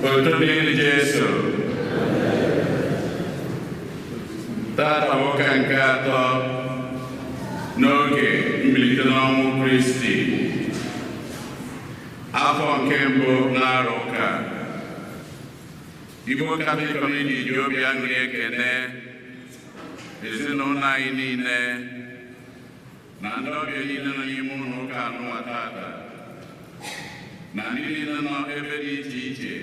Otito dịrị Jesu. Tata nwoke nke atọ n'oge mbilite n'ọnwụ Kristi, afọ nke mbụ n'arọ ụka. Igbo Catholic Community ji obi aṅụrị ekene ezinụlọ anyị niile na ndị ọbịa niile nọ n'ime ụlọ ụka anụnwa tata, na ndị niile nọ ebe dị iche iche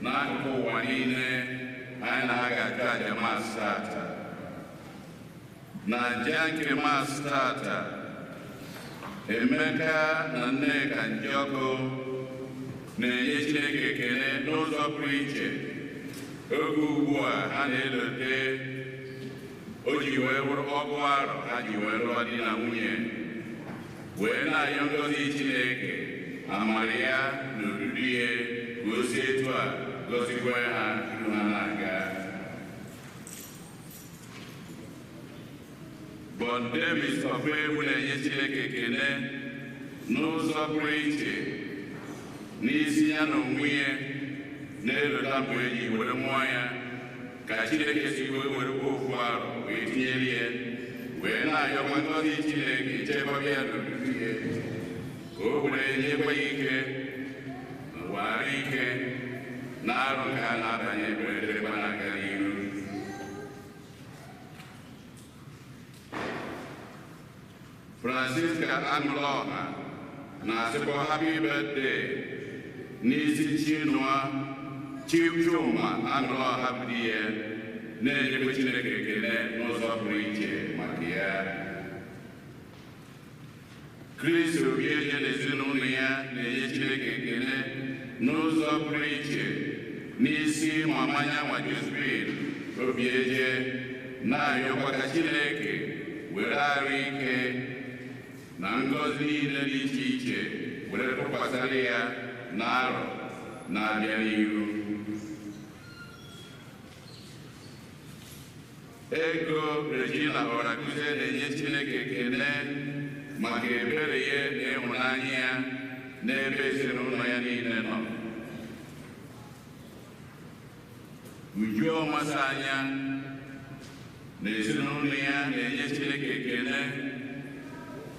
n'akụkụ ụwa niile anyị na-aga achụ aja Maasị tata. Na aja nke Maasị tata, Emeka na Nneka Njọkụ na-enye Chineke ekele n'ụzọ pụrụ iche oge ugbu a ha na-elote o ji wee bụrụ ọgụ arọ ha ji wee lụọ di na nwunye, wee na-ayọ ngọzi Chineke, amara ya na odudu ya ka o si etu a gọzikwa ha iru ha na-aga. Bon Davis Ọfụegwu na-enye Chineke ekele n'ụzọ pụrụ iche n'isi ya na onwe ya na-elota mgbe eji were mụọ ya, ka Chineke si wee werekwa ofu arọ wee tinyere ya, wee na-ayọkwa ngọzi Chineke chekwaba ya n'odudu ya ka o were nyekwa ya ike wara ike na arụ nke a na-abanye were dịrịkwa n'aka n'ihu. Francisca Aṅụlọha na-asịkwa happy birthday n'isi Chinua Chuma Aṅụlọha bụ di ya, na-enyekwa Chineke ekele n'ụzọ pụrụ iche maka ya. Chris Obieje na ezinụlọ ya na-enye Chineke ekele n'ụzọ pụrụ iche n'isi mama ya nwa Josephine Obieje, na-ayọkwa ka Chineke were arụ ike na ngọzi niile dị iche iche were tụkwasịrị ya na arọ na-abịa n'ihu. Ego Regina Orakuze na-enye Chineke ekele maka ebere ya na ịhụnanya ya n'ebe ezinụlọ ya niile nọ. Uju Ọmasanya na ezinụlọ ya na-enye Chineke ekele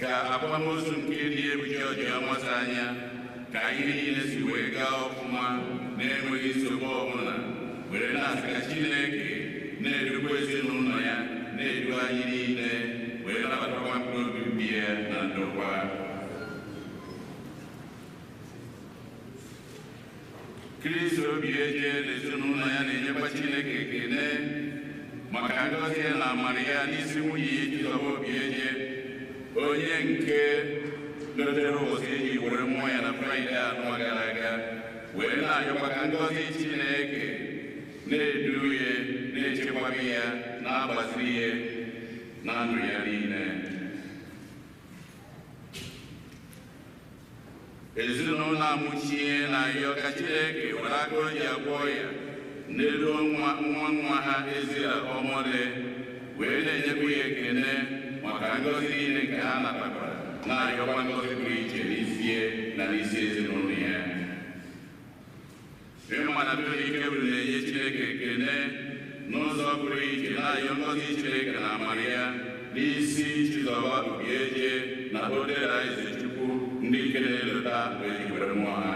ka akwamozu nke dị egwu George Ọmasanya ka ihe niile si wee gaa ọfụma na-enweghị nsogbu ọbụla, were na-asị ka Chineke na-edukwa ezinụlọ ya, na-edu anyị niile, wee nabatakwa mkpụrụ obi ya na ndokwa. Chris Obieje na ezinụlọ ya na-enyekwa Chineke ekele maka ngọzi ya na amara ya n'isi nwunye ya Chizoba Obieje, onye nke dotere ụbọchị eji were mụọ ya na Fraịde anọ gara aga, wee na-ayọkwa ka ngọzi Chineke na-edu ya, na-echekwaba ya, na-agbaziri ya na ndụ ya niile. Ezinụlọ Amuchie na-ayọ ka Chineke were aka o ji agwọ ya n'elu nwa nwa ha Ezira Ọmọle, wee na-enyekwa ya ekele maka ngọzi niile nke ha natakwara, na-ayọkwa ngọzi pụrụ iche n'isi na n'isi ezinụlọ ya. Ịma na Tony Ikeburu na-enye Chineke ekele n'ụzọ pụrụ iche, na-ayọ ngọzi Chineke na amara ya n'isi Chizoba Obieje na Odera Ezechukwu, ndị nke na-elota mgbe eji were mụọ ha.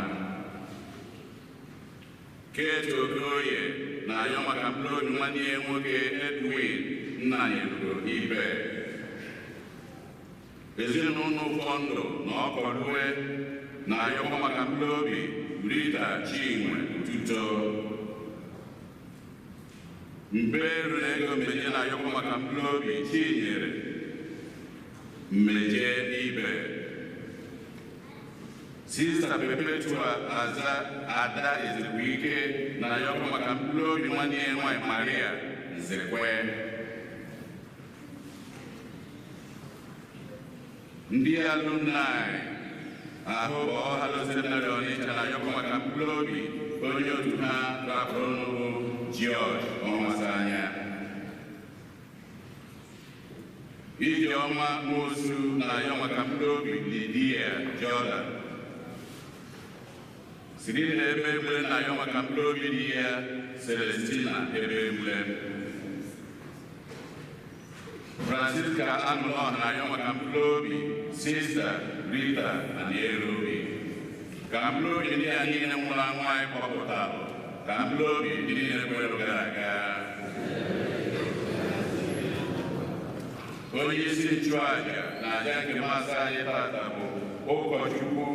Kate Okoye na-ayọ maka mkpụrụ obi nwanne ya nwoke Edwin Nnanyelugo Ibe. Ezinụlọ Ụfọndụ na Ọkọlue na-ayọkwa maka mkpụrụ obi Rita Chinwe Ututo. Mberu na Ego Mmeje na-ayọkwa maka mkpụrụ obi Chinyere Mmeje Ibe. Sista Perpetua Aza Ada Ezekwuike na-ayọkwa maka mkpụrụ obi nwanne ya nwaanyị Maria Nzekwe. Ndị alumni ahụ bụ Ọhalo Seminarị Ọnịcha na-ayọkwa maka mkpụrụ obi onye otu ha rapụrụ n'ugwu George Ọmasanya. Ijeọma Nwosu na-ayọ maka mkpụrụ obi Lydia Jordan. Sirina Emegbule na-ayọ maka mkpụrụ obi di ya Celestina Emegbule. Francisca Aṅụlọha na-ayọ maka mkpụrụ obi Sista Rita Anierobi. Ka mkpụrụ obi ndị a niile nwụrụ anwụ anyị kpọpụtalụ, ka mkpụrụ obi ndị niile kwere gara aga. Onye isi nchụaja na aja nke masị anyị tata bụ ụkọchukwu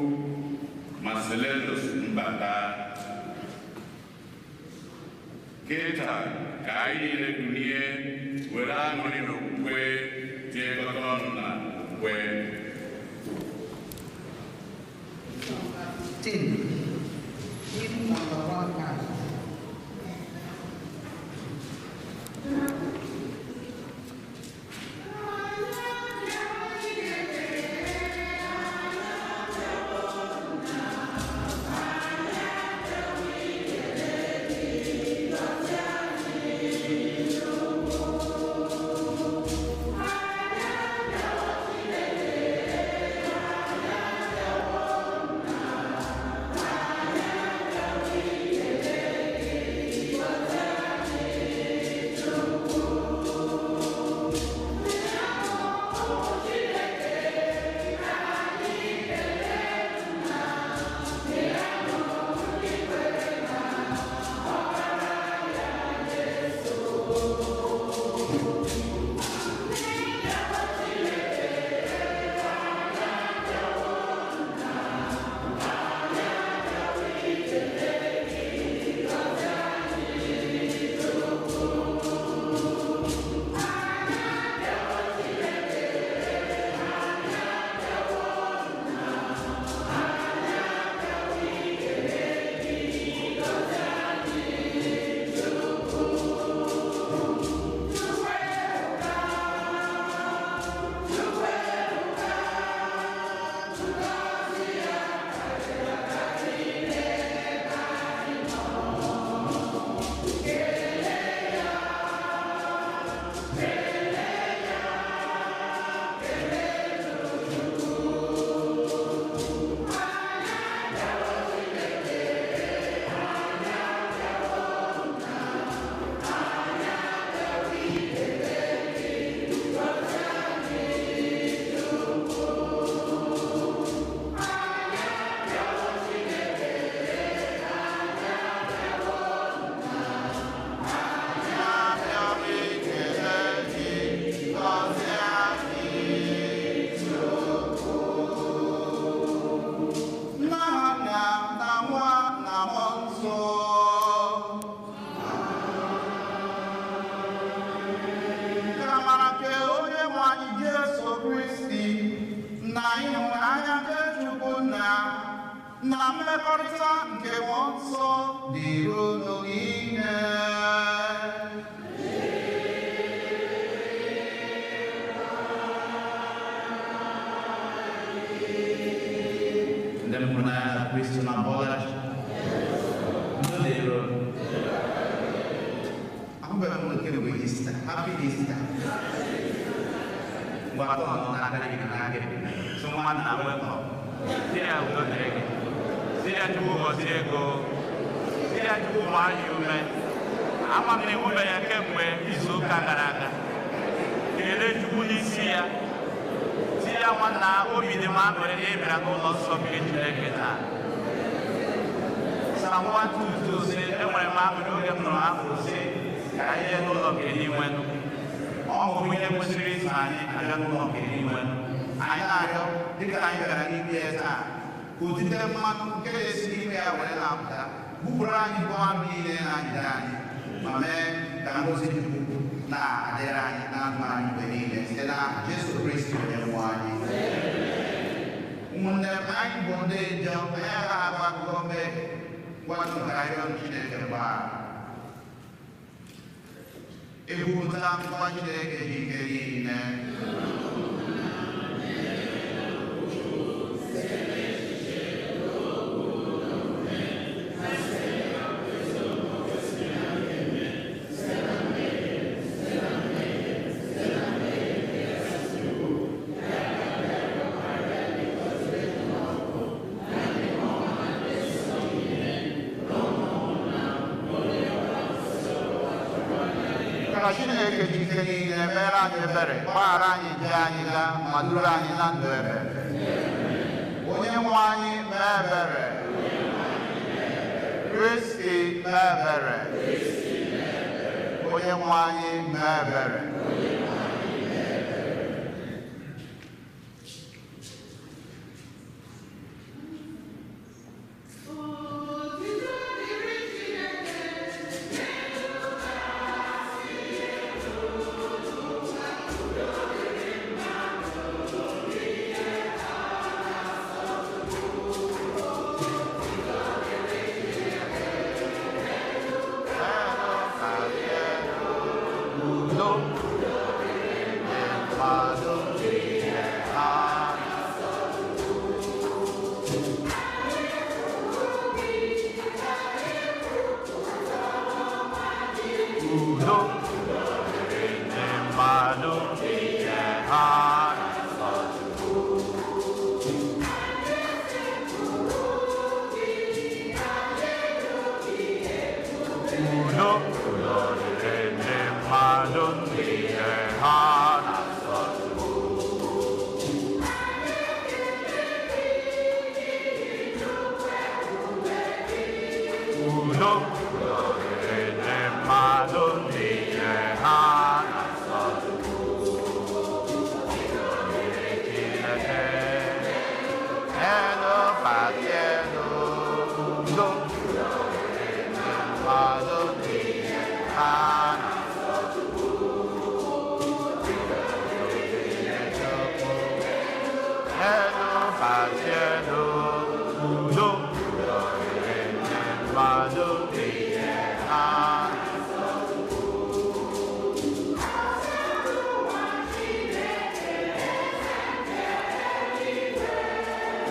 Marcellinus Mbata. Kịta ka anyị niile kunie were aṅụrị na okwukwe tinyekọta ọnụ na okwukwe. 15. Hymn number 19. Na mmekọrịta nke Mmụọ Nsọ dịrị unu niile. Ndị m hụrụ n'anya na Kristo na Bọlachi. Udo dịrị unu. Ahụbeghị m kemgbe Ista. Happy Easter. Ngwa atọ nọ n'aka gị na n'aka gị. Sị nwanna welcome. Si ya udo dịrị gị. Si ya Chukwu gọzie ego. Si ya Chukwu gbaa anyị ume. Ama m na ịhụbeghị ya kemgbe izu ụka gara aga. Kelee Chukwu n'isi ya. Si ya nwanna obi dị m aṅụrị na ị bịara n'ụlọ nsọ nke Chineke taa. Psalm 122 sị, enwere m aṅụrị oge m nụrụ abụ sị ka anyị jee n'ụlọ nke Dinwenụ. Ọ bụ ihe kwesịrị iso anyị abịa n'ụlọ nke Dinwenụ. Anyị na-arịọ dịka anyị bịara n'ime ya taa, ka otite mmanụ nke na-esi n'ime ya were na-apụta bupụrụ anyị bụ arụ niile na-anyịde anyị ma mee ka ngọzi Chukwu na-adịrị anyị na ndụ anyị mgbe niile site n'aha Jesu Kristi onye nwe anyị. Ụmụnne m, anyị bụ ndị njọ, anyị agaghị agba akụkọ mmehie. Ngwanụ ka anyị rịọ Chineke mgbaghara. Ekwupụta ngwa Chineke ji ike niile. Ka Chineke ji ike niile mere anyị ebere, gbaghara anyị nje anyị gaa ma duru anyị na ndụ ebere. Onye nwe anyị mee ebere. Kristi mee ebere. Onye nwe anyị mee ebere.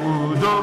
Udo,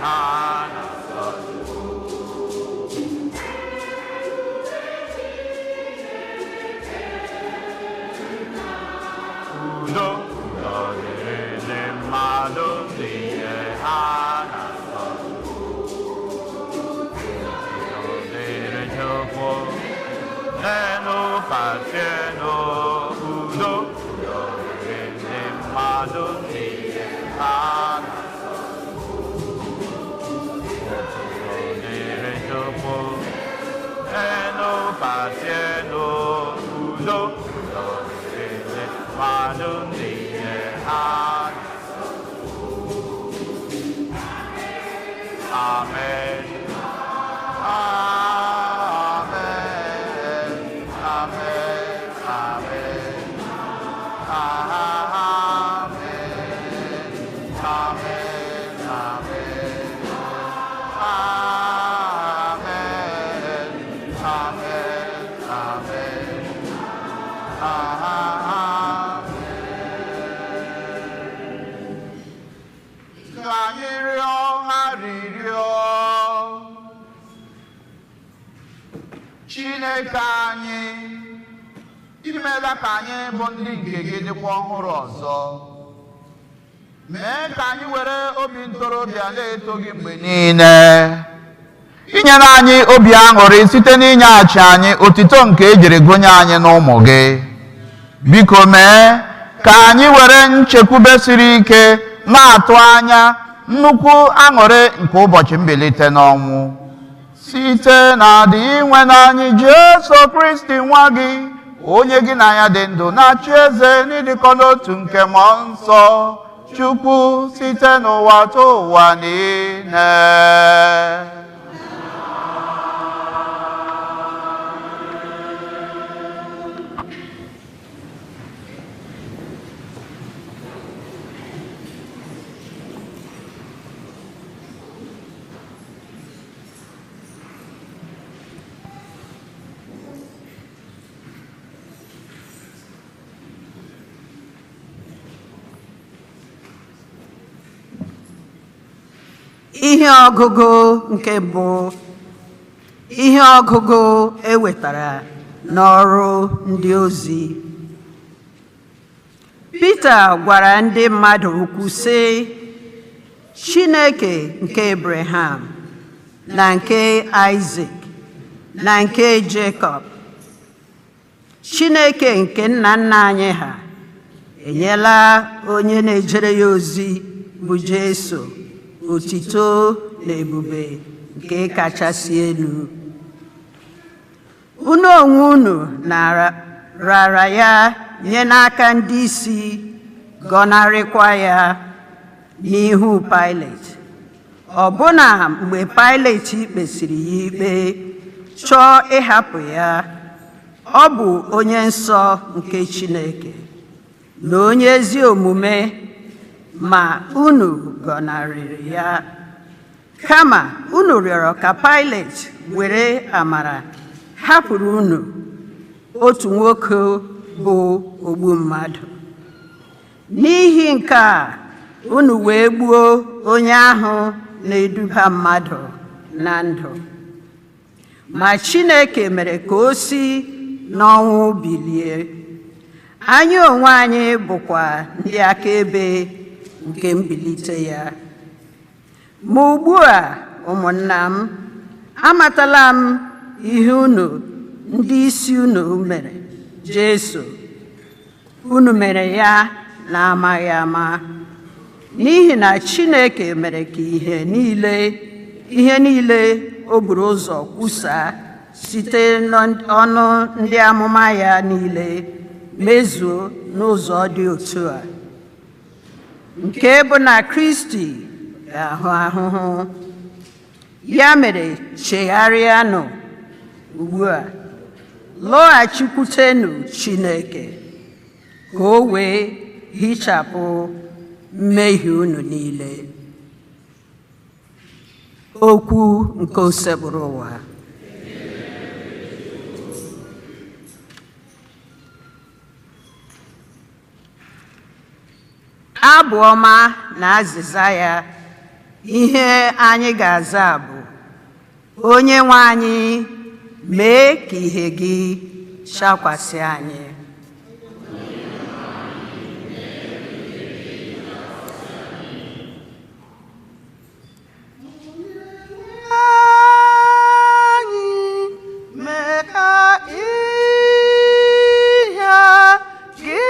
ha na-asọ. Udo, udo dịrị ndị mmadụ niile ha na-asọ. Udo dịrị Chukwu n'elu kasị elu. Udo, udo dịrị ndị mmadụ niile ha na-asọ. Udo dịrị Chukwu n'elu kasị elu. Udo, udo dịrị ndị mmadụ niile ha na-asọ. Amen. Amen. Amen. Amen. Amen. Amen. Amen. Amen. Amen. Amen. Ka anyị rịọ arịrịọ. Chineke anyị, imeela ka anyị bụ ndị nke gị dịkwa ọhụrụ ọzọ. Mee ka anyị were obi ntorobịa na-eto gị mgbe niile. Inyere anyị obi aṅụrị site n'inyeghachi anyị otito nke ejiri gụnye anyị n'ụmụ gị. Biko mee ka anyị were nchekwube siri ike na-atụ anya nnukwu aṅụrị nke ụbọchị mbilite n'ọnwụ. Site na adị inwe n'anyị Jesu Kristi nwa gị, onye gị na ya dị ndụ na-achị eze n'ịdịkọ n'otu nke mmụọ nsọ, Chukwu site n'ụwa tụ ụwa niile. Ihe ọgụgụ nke mbụ, ihe ọgụgụ e wetara n'ọrụ ndị ozi. Pita gwara ndị mmadụ okwu sị, Chineke nke Abraham na nke Isaac na nke Jacob, Chineke nke nna nna anyị ha enyela onye na-ejere ya ozi bụ Jesu otito na ebube nke kachasị elu. Unu onwe unu rara ya nye n'aka ndị isi, gọnarịkwa ya n'ihu Pilet. Ọbụna mgbe Pilet kpesịrị ya ikpe, chọọ ịhapụ ya, ọ bụ onye nsọ nke Chineke na onye ezi omume, ma unu gọnarịrị ya. Kama unu rịọrọ ka Pilet were amara hapụrụ unu otu nwoke bụ ogbu mmadụ. N'ihi nke a unu wee gbuo onye ahụ na-eduba mmadụ na ndụ. Ma Chineke mere ka o si n'ọnwụ bilie. Anyị onwe anyị bụkwa ndị akaebe nke mbilite ya. Ma ugbu a, ụmụnna m, amatala m ihe unu ndị isi unu mere Jesu. Unu mere ya na-amaghị ama, n'ihi na Chineke mere ka ihe niile o buru ụzọ kwusaa site n'ọnụ ndị amụma ya niile mezuo n'ụzọ dị otu a, nke bụ na Kristi ga-ahụ ahụhụ. Ya mere chegharịanụ ugbu a, lọghachikwutenụ Chineke, ka o wee hichapụ mmehie unu niile. Okwu nke Osebụrụwa. Abụ ọma na azịza ya. Ihe anyị ga-aza bụ, Onye nwe anyị, mee ka ihe gị chakwasị anyị. Anyị mee ka ihe gị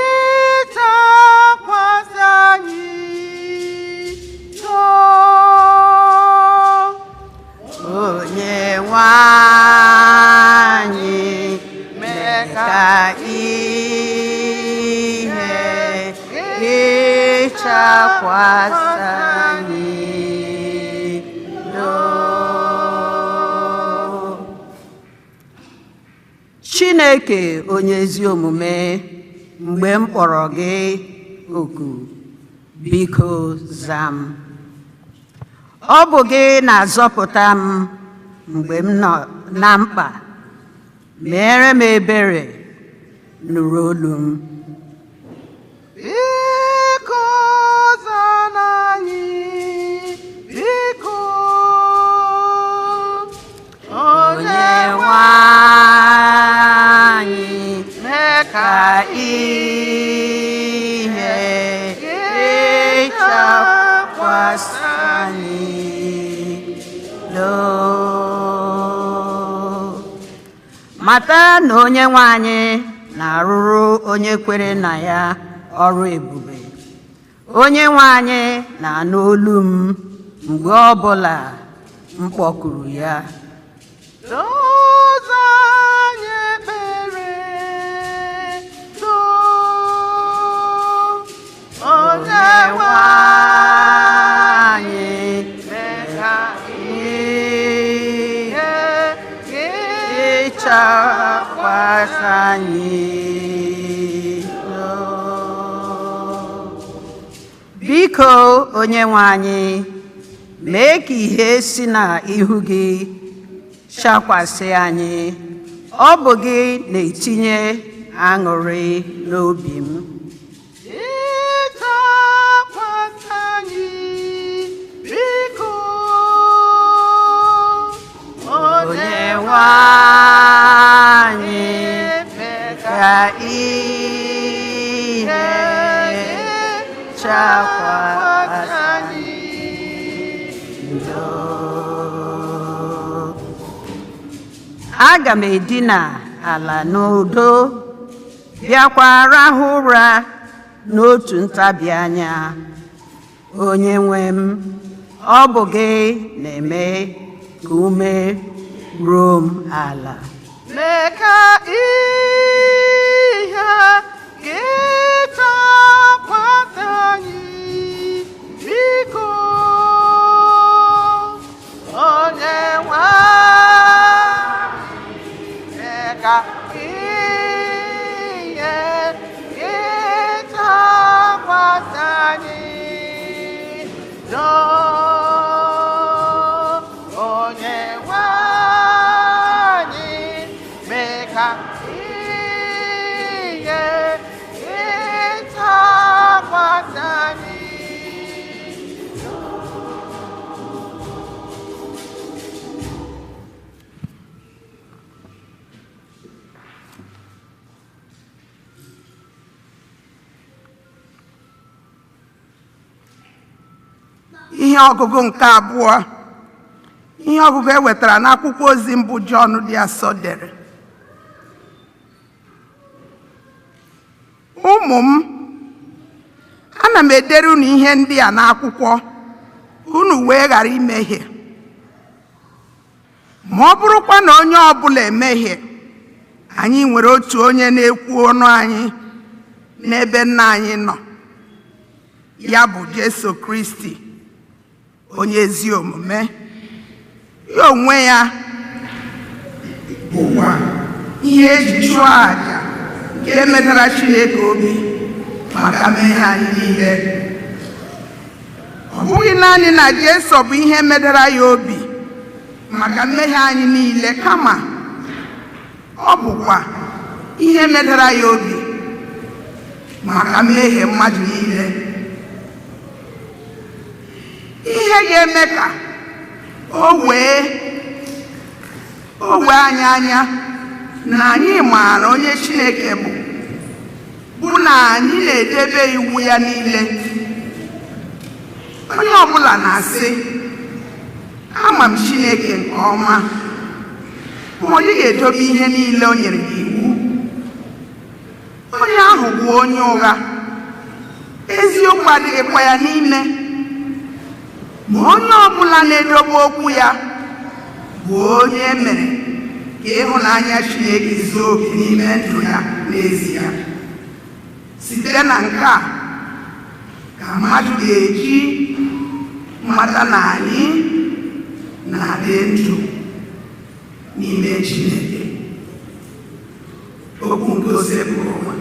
chakwasị anyị too. Onye nwe anyị, mee ka ihe gị chakwasị anyị doo. Chineke onye ezi omume, mgbe m kpọrọ gị oku, biko zaa m. Ọ bụ gị na-azọpụta m mgbe m nọ na mkpa. Meere m ebere, nụrụ olu m. Biko zaa anyị, biko. Onye nwe anyị, mee ka ihe gị chakwasị anyị doo. Mata na onye nwe anyị na-arụrụ onye kwere na ya ọrụ ebube. Onye nwe anyị na-anụ olu m mgbe ọbụla m kpọkuru ya. Dozie anyị ekpere, doo. Onye nwe anyị, mee ka ihe ihe gị chakwasị anyị doo. Biko, onye nwe anyị, mee ka ihe si na ihu gị chakwasị anyị. Ọ bụ gị na-etinye aṅụrị n'obi m. Ịchakwasị anyị, biko. Onye nwe anyị, mee ka ka ihe chakwasị anyị. Ndo. Aga m edina ala n'udo, bịakwa rahụ ụra n'otu ntabi anya. Onye nwe m, ọ bụ gị na-eme ka ume ruo m ala. Mee ka ihe gị chakwasị anyị, biko. Onye nwe mee ka ihe gị chakwasị anyị doo. Onye nwe anyị, mee ka ihe gị chakwasị anyị. Ihe ọgụgụ nke abụọ, ihe ọgụgụ e wetara n'akwụkwọ ozi mbụ Jọn dị asọ dere. Ụmụ m, ana m edere unu ihe ndị a n'akwụkwọ ka unu wee ghara imehie. Ma ọ bụrụkwa na onye ọbụla emehie, anyị nwere otu onye na-ekwu ọnụ anyị n'ebe nna anyị nọ, ya bụ Jesu Kristi, onye ezi omume. Ya onwe ya bụkwa ihe eji chụọ àjà nke metara Chineke obi maka mmehie anyị niile. Ọ bụghị naanị na Jesu bụ ihe medara ya obi maka mmehie anyị niile, kama ọ bụkwa ihe medara ya obi maka mmehie mmadụ niile. Ihe ga-eme ka o wee anyị anya na anyị maara onye Chineke bụ bụ na anyị na-edebe iwu ya niile. Onye ọbụla na-asị, "Ama m Chineke nke ọma," ma ọ dịghị edobe ihe niile o nyere n'iwu, onye ahụ bụ onye ụgha, eziokwu adịghịkwa ya n'ime. Ma onye ọbụla na-edobe okwu ya bụ onye e mere ka ịhụnanya Chineke zuo oke n'ime ndụ ya n'ezie. Site na nke a ka mmadụ ga-eji mata na anyị na-adị ndụ n'ime Chineke. Okwu nke Osebụrụwa.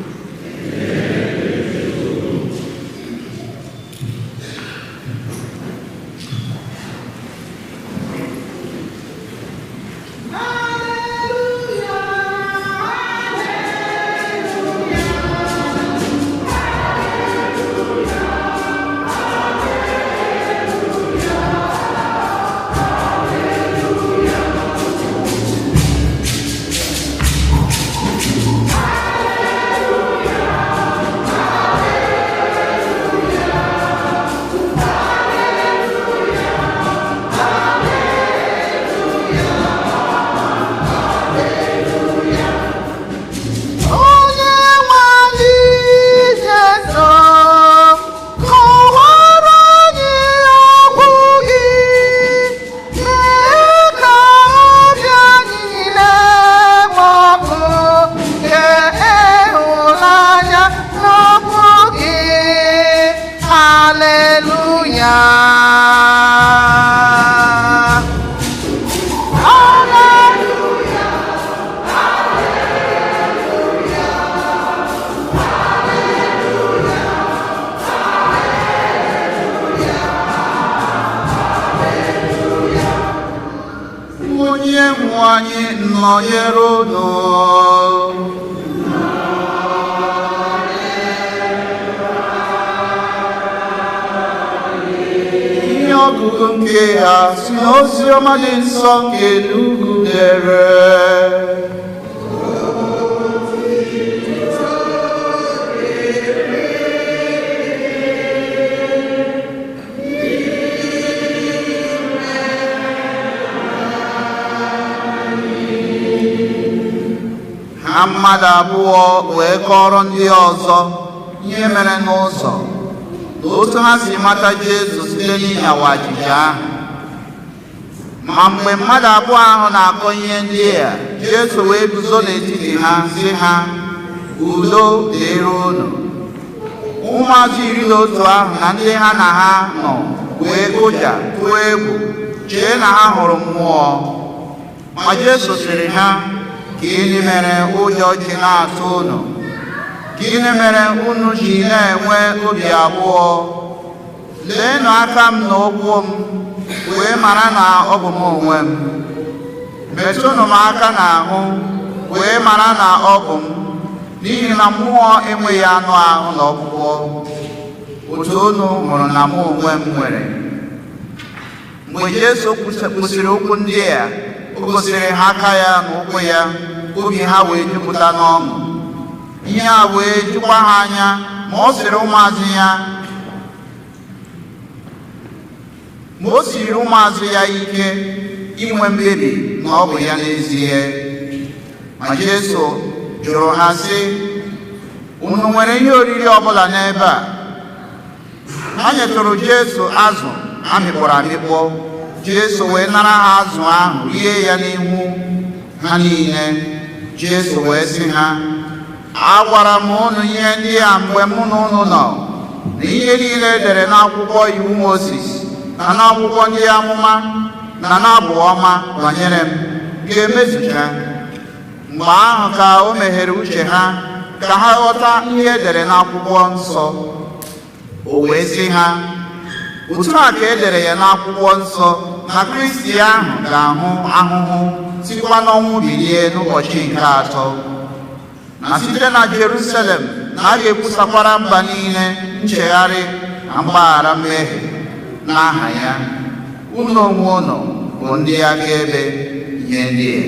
Onye nwe anyị Jesu, kọwara anyị okwu gị, mee ka obi anyị niile gbapụ nke ịhụnanya n'okwu gị. Haleluya. Haleluya. Onye nwe anyị nọnyere unu. Ihe ọgụgụ nke ha si n'ozi ọma dị nsọ nke Luk dere. Ha mmadụ abụọ wee kọrọ ndị ọzọ ihe mere n'ụzọ na otu ha si mata Jesu site n'ịnyawa achịcha ahụ. Ma mgbe mmadụ abụọ ahụ na-akọ ihe ndị a, Jesu wee guzo n'etiti ha, sị ha, "Udo dịrị unu." Ụmụazụ 11 ahụ na ndị ha na ha nọ wee kụja, tụọ egwu, chee na ha hụrụ mmụọ. Ma Jesu sịrị ha, "Gịnị mere ụjọ ji na-atụ unu? Gịnị mere unu ji na-enwe obi abụọ? Leenụ aka m na ụkwụ m, wee mara na ọ bụ m onwe m. Metụnụ m aka n'ahụ, wee mara na ọ bụ m, n'ihi na mmụọ enweghị anụ ahụ na ọkpụkpụ otu unu hụrụ na mụ onwe m nwere." Mgbe Jesu kwusịrị okwu ndị a, o gosiri ha aka ya na ụkwụ ya. Obi ha wee jupụta n'ọṅụ. Ihe a wee jukwa ha anya. Ma o siri ụmụazụ ya ike inwe mkpebi na ọ bụ ya n'ezie. Ma Jesu jụrụ ha sị, "Unu nwere ihe oriri ọbụla n'ebe a?" Ha nyetụrụ Jesu azụ amịkpọrọ amịkpọ. Jesu wee nara ha azụ ahụ, rie ya n'ihu ha niile. Jesu wee sị ha, "Agwara m unu ihe ndị a mgbe mụ na unu nọ, na ihe niile e dere n'akwụkwọ iwu Mozis na n'akwụkwọ ndị amụma na n'abụ ọma banyere m ga-emezucha." Mgbe ahụ ka o meghere uche ha ka ha ghọta ihe e dere n'akwụkwọ nsọ. O wee sị ha, "Otu a ka e dere ya n'akwụkwọ nsọ na Kristi ahụ ga-ahụ ahụhụ, sikwa n'ọnwụ bilie n'ụbọchị nke atọ, na site na Jerusalem na a ga-ekwusakwara mba niile nchegharị na mgbaghara mmehie." N'aha ya, unu onwe unu bụ ndị akaebe ihe ndị a.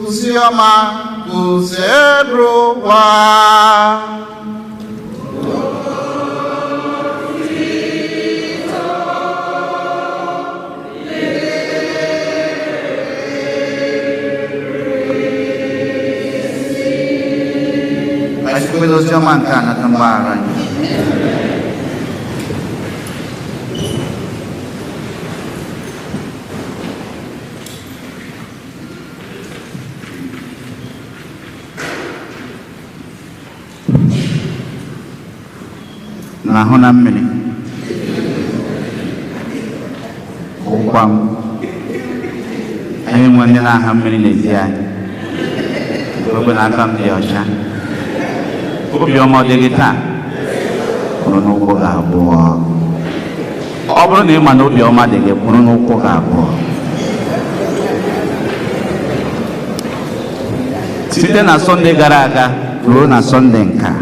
Oziọma Osebụrụwa. Ka anyị kwere oziọma nke a nata mgbaghara anyị. N'ahụ na mmiri ụkwa m anyị nwe ndị na-aha mmiri n'ezi anyị okwe na aka m dị ọcha. Obiọma ọ dị gị taa? Kwụrụ n'ụkwụ gị abụọ. Ọ bụrụ na ị ma na obiọma dị gị, kwụrụ n'ụkwụ gị abụọ. Site na Sọnde gara aga ruo na Sọnde nke a,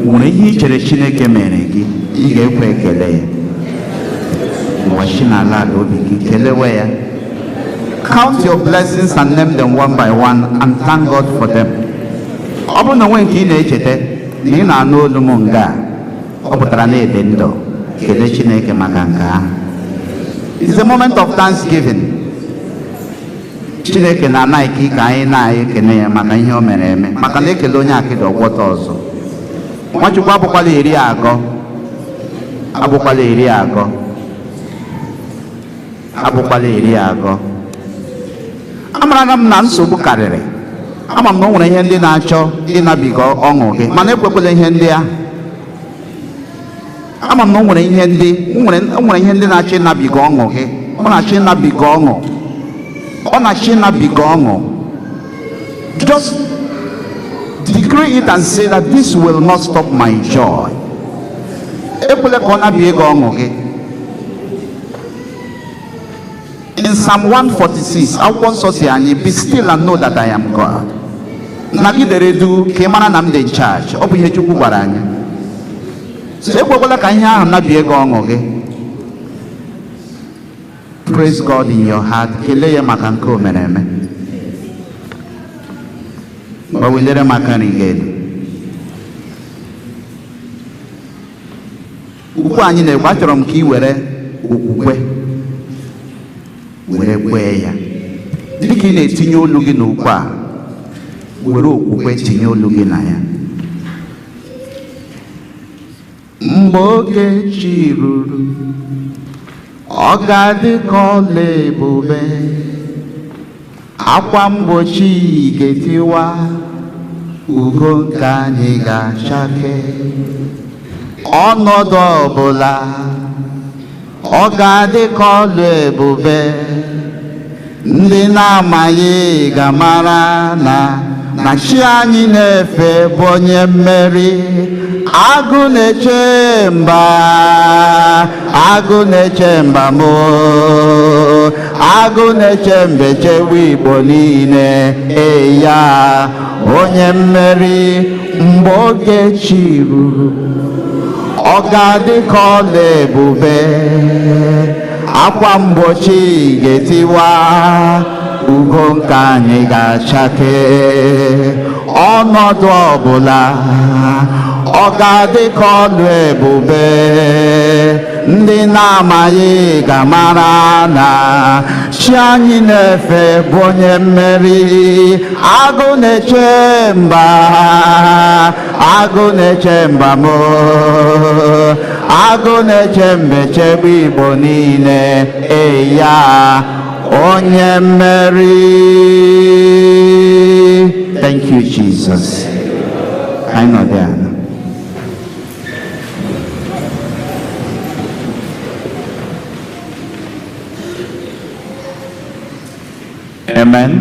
nwere ihe i chere Chineke mere gị ị ga-ekwe ekele ya? Ụwa si n'ala ala obi gị kelewe ya. Count your blessings and name them one by one and thank God for them. Ọ bụrụ na onwe nke ị na-echeta na ị na-anụ olu m nga a, ọ pụtara na ede ndụ. Kelee Chineke maka nke ahụ. It's a moment of thanksgiving. Chineke na-ana ike ka anyị na-ekene ya maka ihe o mere eme, maka na ekele onye akịdị ọgwọta ọzọ. Nwachukwu, abụkwala eri agọ, abụkwala eri agọ, abụkwala eri agọ. Amarala m na nsogbu karịrị. Ama m na o nwere ihe ndị na-achọ ịnabiga ọṅụ gị, mana ekwekwala ihe ndị ahụ. Ama m na o nwere ihe ndị o nwere ihe ndị na-achọ ịnabiga ọṅụ gị. Ọ na-achọ ịnabiga ọṅụ, ọ na-achọ ịnabiga ọṅụ. Just decree it and say that this will not stop my joy. Ekwela ka ọ nabie gị ọṅụ gị. In Psalm 146, akwụkwọ nsọ si anyị, "Be still and know that I am God." Nagidere du ka ị mara na m dị in charge. Ọ bụ ihe Chukwu gwara anyị. So ekwekwala ka ihe ahụ nabie gị ọṅụ gị. Praise God in your heart. Kelee ya maka nke o mere eme. Ma welere m aka nri gị elu. Ukwu anyị na-ekwe, achọrọ m ka ị were okwukwe were kwee ya. Dịka ị na-etinye olu gị n'ukwe a, were okwukwe tinye olu gị na ya. Mgbe oge chi ruru, ọ ga-adị ka ọla ebube. Akwa mgbochi ga-etiwa, ugo nke anyị ga-achake. Ọnọdụ ọbụla, ọ ga-adị ka ọlụ ebube. Ndị na-amaghị ga-amara na chi anyị na-efe bụ onye mmeri. Agụ na-eche mba, agụ na-eche mba mụ, agụ na-eche mba, echewe Igbo niile. Eya, onye mmeri. Mgbe oge chi ruru, ọ ga-adị ka ọla ebube. Akwa mgbochi ga-etiwa, ugo nke anyị ga-achake. Ọnọdụ ọbụla, ọ ga-adị ka ọlụ ebube. Ndị na-amaghị ga-amara na chi anyị na-efe bụ onye mmeri. Agụ na-eche mba, agụ na-eche mba mụ, agụ na-eche mba, echegbu Igbo niile. Eya, onye mmeri. Thank you, Jesus. Ka anyị nọdụ ala. Amen.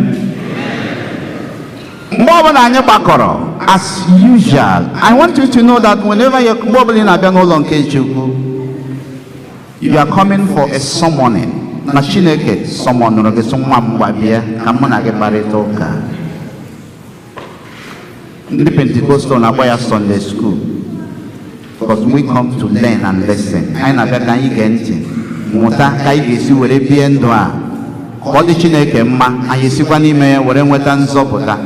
Mgbe ọbụla anyị gbakọrọ, as usual, I want you to know that whenever you, mgbe ọbụla ị na-abịa n'ụlọ nke Chukwu, you are coming for a summoning, na Chineke summonụrụ gị, sị, "Nwa m, gbabịa ka mụ na gị kparịta ụka." Ndị Pentecostal na-agba ya Sunday school. Because we come to learn and listen. Anyị na-abịa ka anyị gee ntị, mụta ka anyị ga-esi were bie ndụ a ka ọ dị Chineke mma, anyị esikwa n'ime ya were nweta nzọpụta.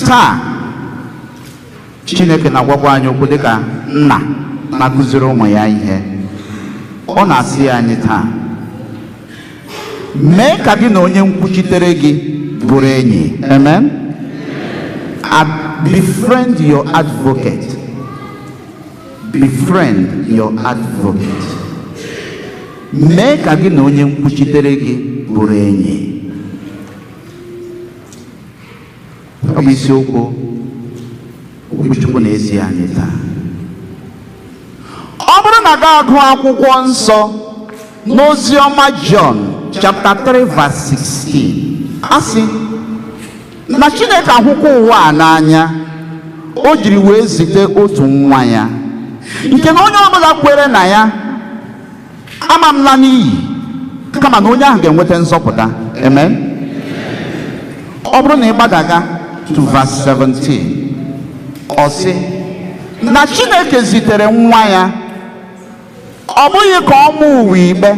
Taa, Chineke na-agwakwa anyị okwu dịka nna na-akụziri ụmụ ya ihe. Ọ na-asị anyị taa, mee ka gị na onye nkwuchitere gị bụrụ enyi. Amen. Befriend your advocate. Befriend your advocate. Mee ka gị na onye nkwuchitere gị bụrụ enyi. Ọ bụ isiokwu okwuchukwu na-ezi anyị taa. Ọ bụrụ na gị agụ akwụkwọ nsọ n'oziọma Jọn chapter 3 verse 16, a sị na Chineke ahụkwa ụwa a n'anya, o jiri wee zite otu nwa ya, nke na onye ọbụla kwere na ya ama m la n'iyi, kama na onye ahụ ga-enweta nzọpụta. Amen. Ọ bụrụ na ị gbadaga to verse 17, ọ sị na Chineke zitere nwa ya, ọ bụghị ka ọ mụọ ụwa ikpe,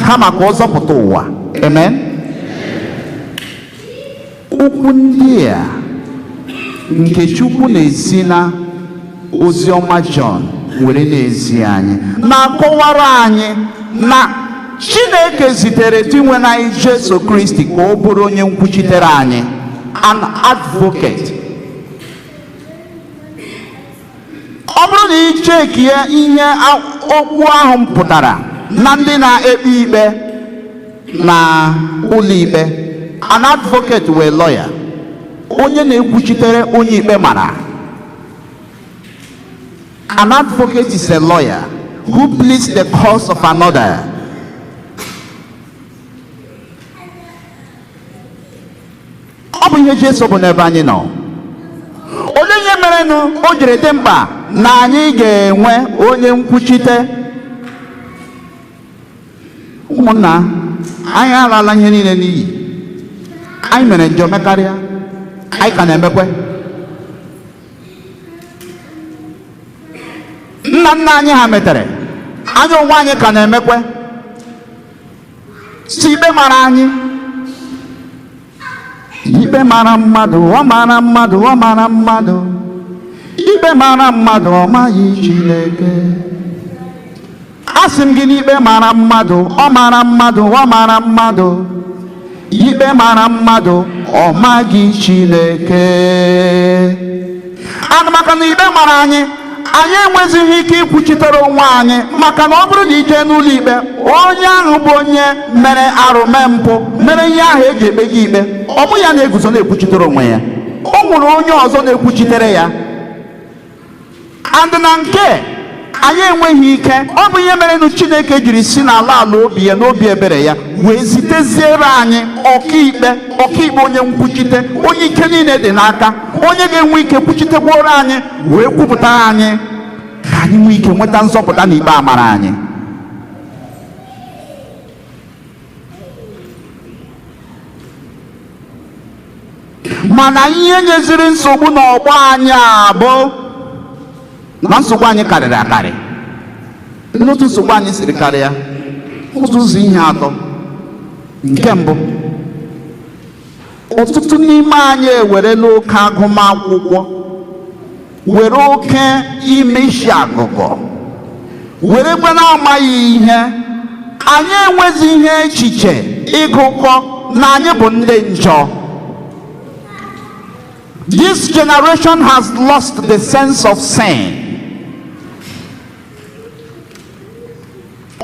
kama ka ọ zọpụta ụwa. Amen. Okwu ndị a nke Chukwu na-esi na oziọma Jọn were na-ezi anyị na-akọwara anyị na Chineke zitere Dinwenụ anyị Jesu Kristi ka ọ bụrụ onye nkwuchitere anyị, an advocate. Ọ bụrụ na ị chekie ihe okwu ahụ pụtara na ndị na-ekpe ikpe na ụlọ ikpe, an advocate wee lawyer, onye na-ekwuchitere onye ikpe mara. An advocate is a lawyer who pleads the cause of another. Ọ bụ ihe Jesu bụ n'ebe anyị nọ. Olee ihe merenụ o jiri dị mkpa na anyị ga-enwe onye nkwuchite? Ụmụnna, anyị alala ihe niile n'iyi. Anyị mere njọ mekarịa, anyị ka na-emekwe. Nna nna anyị ha metere, anyị onwe anyị ka na-emekwe. Si ikpe mara anyị, ikpe mara mmadụ, ọ mara mmadụ, ọ mara mmadụ, ikpe mara mmadụ, ọ maghị Chineke. Asị m gị n'ikpe mara mmadụ, ọ mara mmadụ, ọ mara mmadụ, ikpe mara mmadụ, ọ maghị Chineke. Ana maka na ikpe mara anyị, anyị enwezighị ike ikwuchitere onwe anyị, maka na ọ bụrụ na ije n'ụlọ ikpe, onye ahụ bụ onye mere arụ, mee mpụ, mere ihe ahụ eji ekpe gị ikpe, ọ bụ ya na-eguzo na-ekwuchitere onwe ya. O nwere onye ọzọ na-ekwuchitere ya. And na nke anyị enweghị ike. Ọ bụ ihe mere nụ Chineke jiri si n'ala ala obi ya n'obi ebere ya wee ziteziere anyị ọkaikpe, ọkaikpe onye nkwuchite, onye ike niile dị n'aka, onye ga-enwe ike kwuchitekwuoro anyị wee kwupụtara anyị ka anyị nwee ike nweta nzọpụta na ikpe amara anyị. Mana ihe nyeziri nsogbu n'ọgbọ anyị a bụ na nsogbu anyị karịrị akarị. N'otu nsogbu anyị siri karịa, otu ụzọ ihe atọ. Nke mbụ, ọtụtụ n'ime anyị ewerela oke agụmakwụkwọ, were oke ime isi agụgọ, were gwe na-amaghị ihe. Anyị enwezi ihe echiche ịgụkọ na anyị bụ ndị njọ. This generation has lost the sense of sin.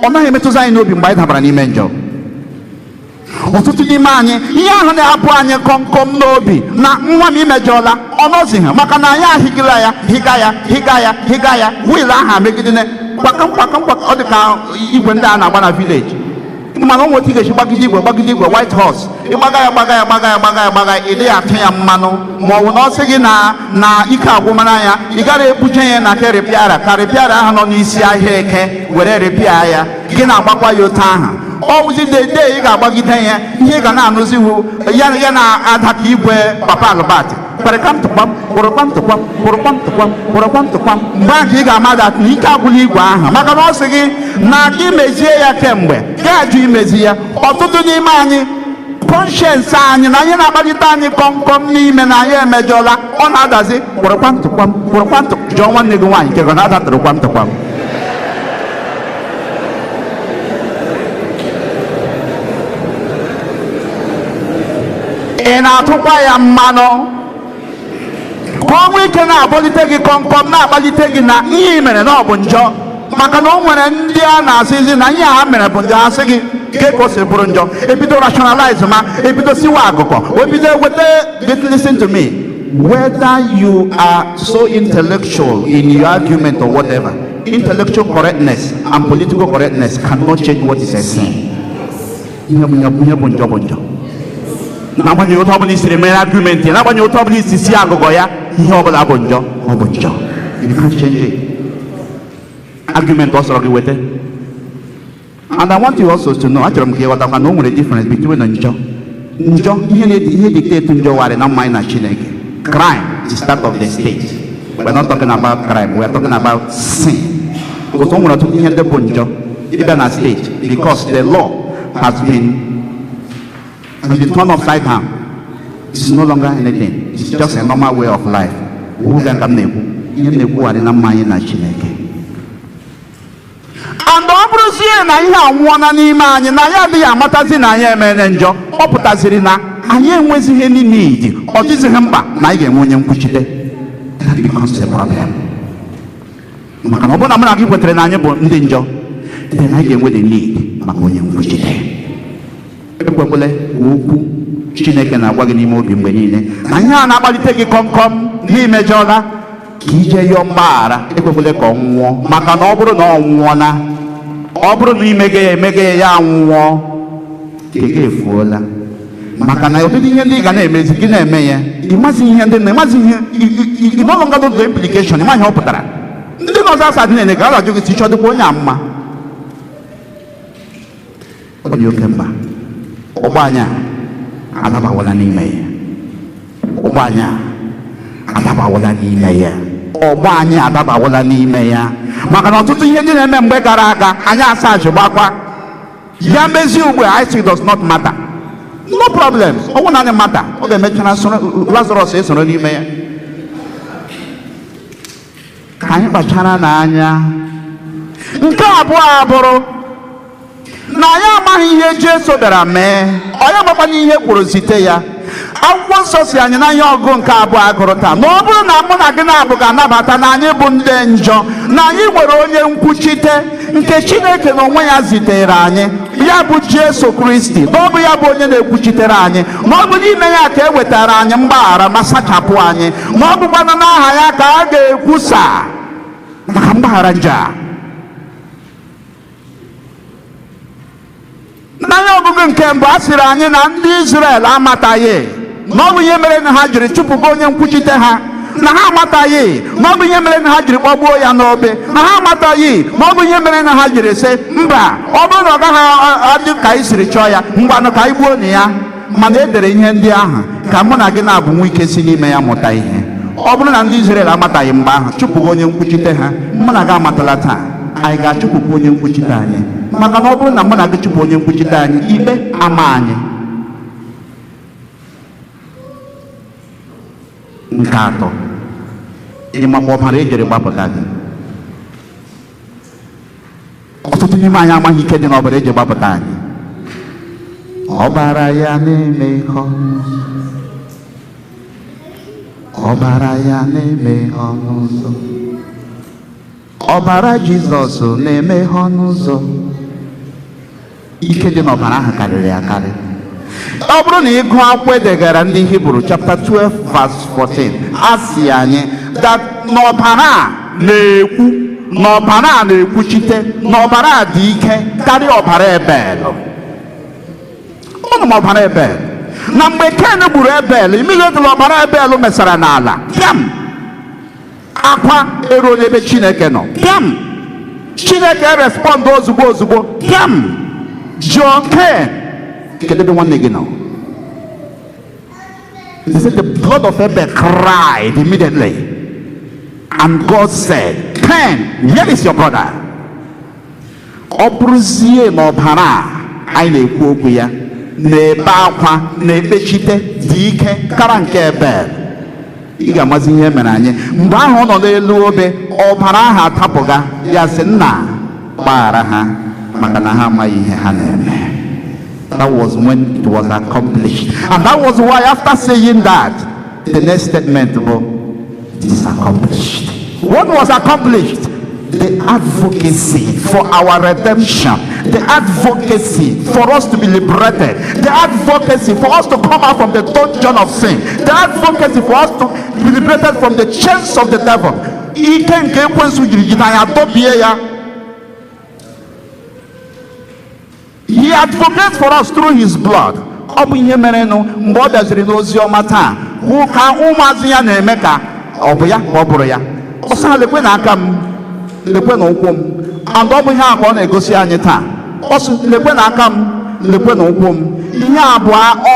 Ọ naghị emetụzi anyị n'obi mgbe anyị dabara n'ime njọ. Ọtụtụ n'ime anyị, ihe ahụ na-apụ anyị kọmkọm n'obi na nwa m imejọla, ọ nọzighị, maka na anyị ahịgila ya, hịga ya, hịga ya, hịga ya, wheel ahụ amegidene kpakam kpakam kpakam. Ọ dị ka igwe ndị a na-agba na village, mana o nweta ị ga-esi gbagide igwe, gbagide igwe white horse, ịgbaga ya, gbaga ya, gbaga ya, gbaga ya, gbaga ya, ị dịghị atụ ya mmanụ, ma ọ bụ na ọ sị gị na ike agwụmara ya, ị gara ebuje ya na ke repairer, ka repairer ahụ nọ n'isi ahịa Eke were repair ya. Gị na-agbakwa ya otu ahụ, ọ wụzi dede ị ga-agbagide ya, ihe ị ga na-anụzi hụ ya, ya na-ada ka igwe papa Albert. Kpịrịkam tụkwam, kpụrụkpam tụkwam, kpụrụkpam tụkwam, kpụrụkpam tụkwam. Mgbe ahụ ị ga-ama that na ike agwụla igwe ahụ, maka na ọ sị gị na gị mezie ya kemgbe ga-ajụ imezi ya. Ọtụtụ n'ime anyị, conscience anyị na anyị na-akpalite anyị kọmkọm n'ime na anyị emejọla, ọ na-adazi kpụrụkpam tụkwam, kpụrụkpam tụ. Jụọ nwanne gị nwaanyị nke gị na-ada tụrụkwam tụkwam. Ị na-atụkwa ya mmanụ ka ọ nwee ike na-akpọlite gị kọmkọm, na-akpalite gị na ihe ị mere na ọ bụ njọ. Maka na o nwere ndị a na-asịzi na ihe a mere bụ njọ, asị gị ke ka o si bụrụ njọ, ebido rationalize, ma ebido siwa agụkọ, ebido weta. Listen to me, whether you are so intellectual in your argument or whatever, intellectual correctness and political correctness cannot change what is a sin. Ihe bụ ihe bụ njọ bụ njọ, n'agbanyeghị otu ọbụla isiri mere argument ya, n'agbanyeghị otu ọbụla isi si agụgọ ya, ihe ọbụla bụ njọ, ọ bụ njọ. You can't change it. Argument ọ sọrọ gị weta. And I want you also to know, achọrọ m ka ị ghọtakwa na o nwere difference between njọ, njọ ihe na ihe dictate njọ warị na mma anyị na Chineke. Crime is start of the state. We're not talking about crime, we are talking about sin, because o nwere ọtụtụ ihe ndị bụ njọ ịbịa na state, because the law has been turned upside down. It's no longer anything. It's just a normal way of life. Oge ka m na-ekwu ihe m na-ekwugharị na mma anyị na Chineke. And ọ bụrụzie na ihe anwụọna n'ime anyị, na anyị adịghị amatazi na anyị emere njọ, ọ pụtaziri na anyị enwezighị any need, ọ dịzighị mkpa na anyị ga-enwe onye nkwuchite. That becomes a problem, maka na ọ bụrụ na mụ na gị kwetere na anyị bụ ndị njọ, then anyị ga-enwe the need maka onye nkwuchite. Ekwekwele ka okwu Chineke na-agwa gị n'ime obi mgbe niile na ihe a na-akpalite gị kọmkọm n'imejọla ka ije yọọ mgbaghara, ekwekwele ka ọ nwụọ. Maka na ọ bụrụ na ọ nwụọ, na ọ bụrụ na imege ya emege ya anwụọ, nke efuola. Maka na ọtụtụ ihe ndị ị ga na-emezi, gị na-eme ya, ịmazi ihe ndị na ịmazi ihe ị no longer know the implication, ịma ihe ọ pụtara. Ndị nọzọ asa dị na-ene ka a ga-ajụ gị si chọdịkwa onye a mma. Ọ dị oke mkpa. Ụgbọ anyị a adabawala n'ime ya, ụgbọ anyị a adabawala n'ime ya, ọgbọ anyị adabawala n'ime ya. Maka na ọtụtụ ihe ndị na-eme mgbe gara aga, anyị asaji gbakwa ya mezie ugbu a, I say does not matter, no problem. Ọ nwụ naanị mata ọ ga-emechara soro Lazarus esoro n'ime ya. Ka anyị kpachara n'anya. Nke abụọ abụrụ na anyị amaghị ihe Jesu bịara mee, ọ ya amakwana ihe kwuru zite ya. Akwụkwọ nsọ si anyị na ihe ọgụ nke abụọ agụrụ taa na ọ bụrụ na mụ na gị na-abụ ga-anabata na anyị bụ ndị njọ, na anyị nwere onye nkwuchite nke Chineke na onwe ya zitere anyị, ya bụ Jesu Kristi, na ọ bụ ya bụ onye na-ekwuchitere anyị, na ọ bụ n'ime ya ka e wetara anyị mgbaghara ma sachapụ anyị, na ọ bụkwanụ n'aha ya ka a ga-ekwusa maka mgbaghara njọ a. N'anya ọgụgụ nke mbụ, a sịrị anyị na ndị Izrel amataghị na ọ bụ ihe mere na ha jiri chụpụgo onye nkwuchite ha, na ha amataghị na ọ bụ ihe mere na ha jiri kpọgbuo ya n'obe, na ha amataghị na ọ bụ ihe mere na ha jiri sị mba, ọ bụrụ na ọ gaghị adị ka anyị siri chọọ ya, ngwanụ ka anyị gbuo na ya. Mana e dere ihe ndị ahụ ka mụ na gị na-abụ nwe ike si n'ime ya mụta ihe. Ọ bụrụ na ndị Izrel amataghị mgbe ahụ chụpụgo onye nkwuchite ha, mụ na gị amatala taa, anyị ga-achụpụkwa onye nkwuchite anyị? Maka na ọ bụrụ na mụ na gị chụpụ onye nkwuchite anyị, ikpe ama anyị. Nke atọ, ịmakwa ọbara ejiri gbapụta gị? Ọtụtụ n'ime anyị amaghị ike dị n'ọbara eji gbapụta anyị. Ọbara ya na-eme ọnụ ụzọ, ọbara ya na-eme ọnụ ụzọ, ọbara Jizọs na-eme ọnụ ụzọ. Ike dị n'ọbara ahụ karịrị akarị. Ọ bụrụ na ị gụọ akwụkwọ edegara ndị Hibru, chapter 12 verse 14, a sị anyị that n'ọbara a na-ekwu, n'ọbara a na-ekwuchite, n'ọbara a dị ike karịa ọbara Ebel. Ụnụ ma ọbara Ebel, na mgbe Ken gburu Ebel, immediately ọbara Ebel mesara n'ala pịam, akwa eruo n'ebe Chineke nọ pịam, Chineke respond ozugbo ozugbo pịam, jụọ Ken, "Kedu ebe nwanne gị nọ?" He said the blood of Abel cried immediately. And God said, "Cain, here is your brother." Ọ bụrụzie na ọbara a anyị na-ekwu okwu ya na-ebe akwa na-ekpechite dị ike kara nke Ebel, ị ga-amazi ihe mere anyị. Mgbe ahụ ọ nọ n'elu obe, ọbara ahụ atapụga ya, sị, "Nna, gbaghara ha, maka na ha amaghị ihe ha na-eme." That was when it was accomplished, and that was why after saying that, the next statement bụ, "It is accomplished." What was accomplished? The advocacy for our redemption, the advocacy for us to be liberated, the advocacy for us to come out from the dungeon of sin, the advocacy for us to be liberated from the chains of the devil. Ike nke ekwensu jiri jide anyị, adọbie ya. He advocates for us through his blood. Ọ bụ ihe merenụ mgbe ọ bịaziri n'ozi ọma taa, hụ ka ụmụazụ ya na-eme ka ọ bụ ya ka ọ bụrụ ya. Ọ sị ha, "Lekwe na aka m, lekwe na ụkwụ m." And ọ bụ ihe a ka ọ na-egosi anyị taa. Ọ sị, "Lekwe na aka m, lekwe na ụkwụ m. Ihe a bụ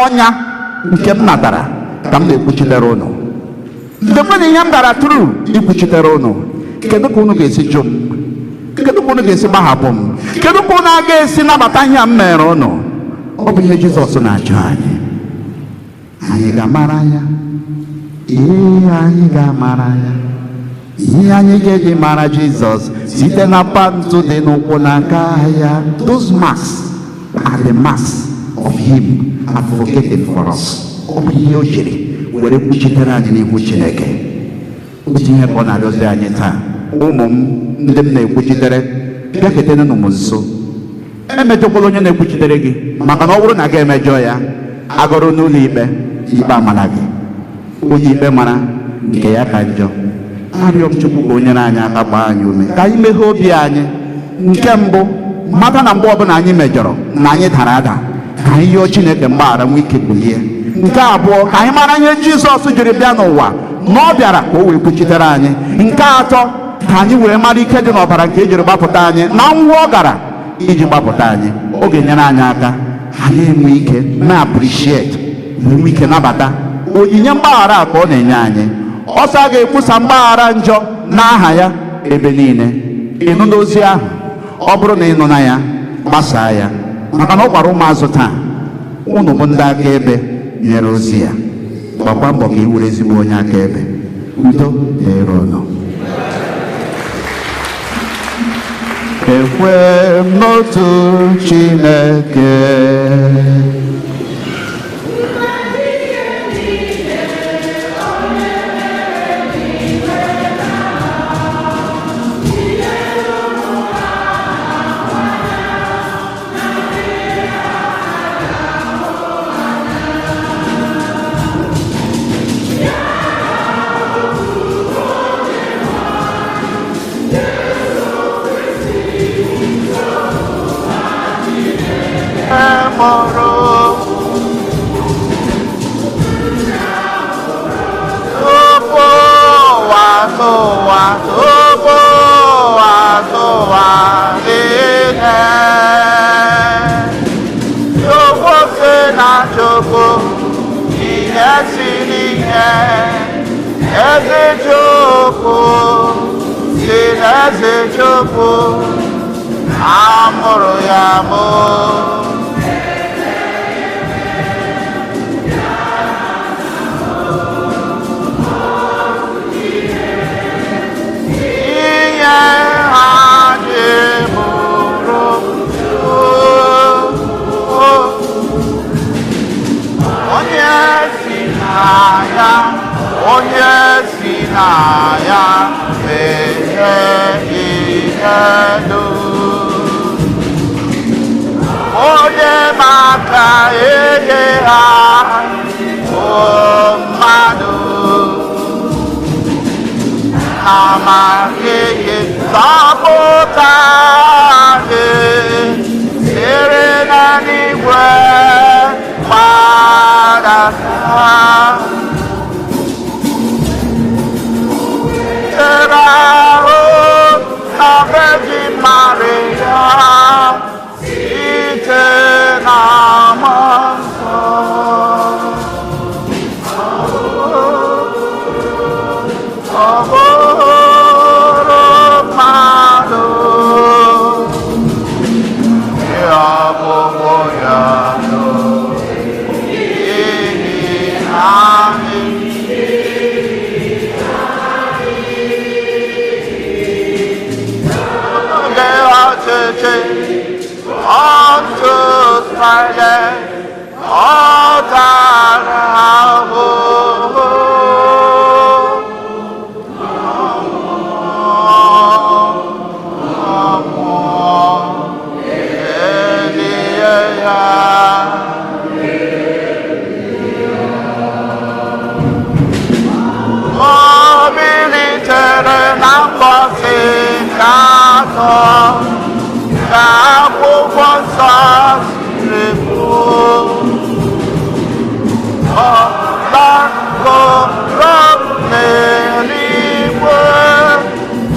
ọnya nke m natara ka m na-ekwuchitere ụnụ. Lekwe na ihe m gara through ikwuchitere ụnụ. Kedu ka ụnụ ga-esi jụ m? Kedu ka ụnụ ga-esi gbahapụ m? Kedu ka ụnụ aga esi nabata ihe a m mere ụnụ?" Ọ bụ ihe Jizọs na-ajụ anyị. Anyị ga-amara ya? Ee, anyị ga-amara ya. Ihe anyị ga-eji mara Jizọs site na pantụ dị n'ụkwụ n'aka ya. Those marks are the marks of him advocating for us. Ọ bụ ihe o jiri were kwuchitere anyị n'ihu Chineke. Otu ihe ka ọ na-arịọzi anyị taa. Ụmụ m ndị m na-ekwuchitere, bịaketenụ m nso. Emejọkwala onye na-ekwuchitere gị, maka na ọ bụrụ na gị emejọ ya, agụrụ n'ụlọ ikpe, ikpe amara gị. Onye ikpe mara nke ya ka njọ. Arịọ m Chukwu ka o nyere anyị aka, gbaa anyị ume ka anyị meghee obi anyị. Nke mbụ, mata na mgbe ọbụla anyị mejọrọ na anyị dara ada, ka anyị yọọ Chineke mgbaghara, nwee ike bulie. Nke abụọ, ka anyị mara ihe Jizọs jiri bịa n'ụwa, na ọ bịara ka o wee kwuchitere anyị. Nke atọ, ka anyị wee mara ike dị n'ọbara nke ejiri gbapụta anyị na nwụọ ọ gara iji gbapụta anyị. Ọ ga-enyere anyị aka anyị enwe ike na appreciate, nwee ike nabata onyinye mgbaghara a ka ọ na-enye anyị. Ọsọ a ga-ekwusa mgbaghara njọ n'aha ya ebe niile. Ịnụ n'ozi ahụ, ọ bụrụ na ị nụ na ya, gbasaa ya, maka na ọ gwara ụmụazụ taa, ụnụ bụ ndị akaebe nyere ozi ya. Gbakwa mbọ ka ị were ezigbo onye akaebe. Udo dịrị ụnụ. Ekwe m n'otu Chineke, mụrụ tupu ụwa tụwa, tupu ụwa tụwa niile. Chukwu si na Chukwu, ihe si n'ihe, ezi Chukwu si n'ezi Chukwu, amụrụ ya mụ. Ihe ha ji bụrụ Chukwu, onye si na ya, onye si na ya mere ihe dum. Onye maka enye ha bụ mmadụ, amaghị zọpụta anyị siri na n'igwe gbadata. Chere ahụ na Virgin Maria site na Mmụọ Nsọ. Ọgbọ ya n'ihi anyị. Oge ọchịchị ọtụtụ ọ tara ahụhụ. Elie ya. O bilitere na mbọsị nke atọ ka akwụkwọ nsọ siri kwuo. Ọ gbagoro n'eluigwe,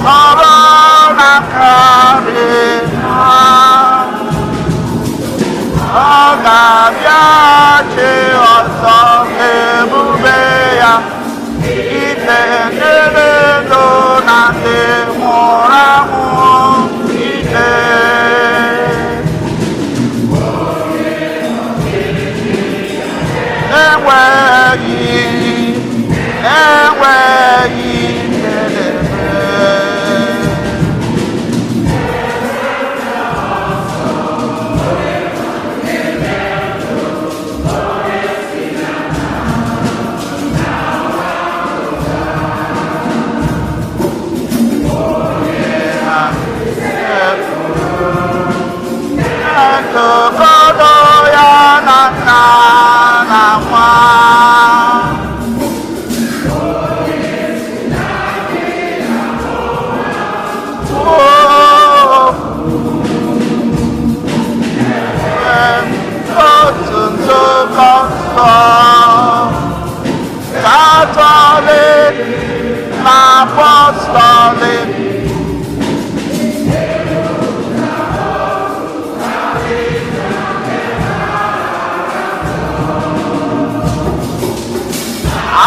nọrọ n'aka nri ha. Ọ ga-abịaghachi ọzọ ebube ya, ikpe ndị ndụ na ndị nwụrụ anwụ ikpe. Enweghị enweghị njedebe. Ntụkọdo ya na nna na nwa. Otu nzukọ nsọ Katọlik na Apọstọlik.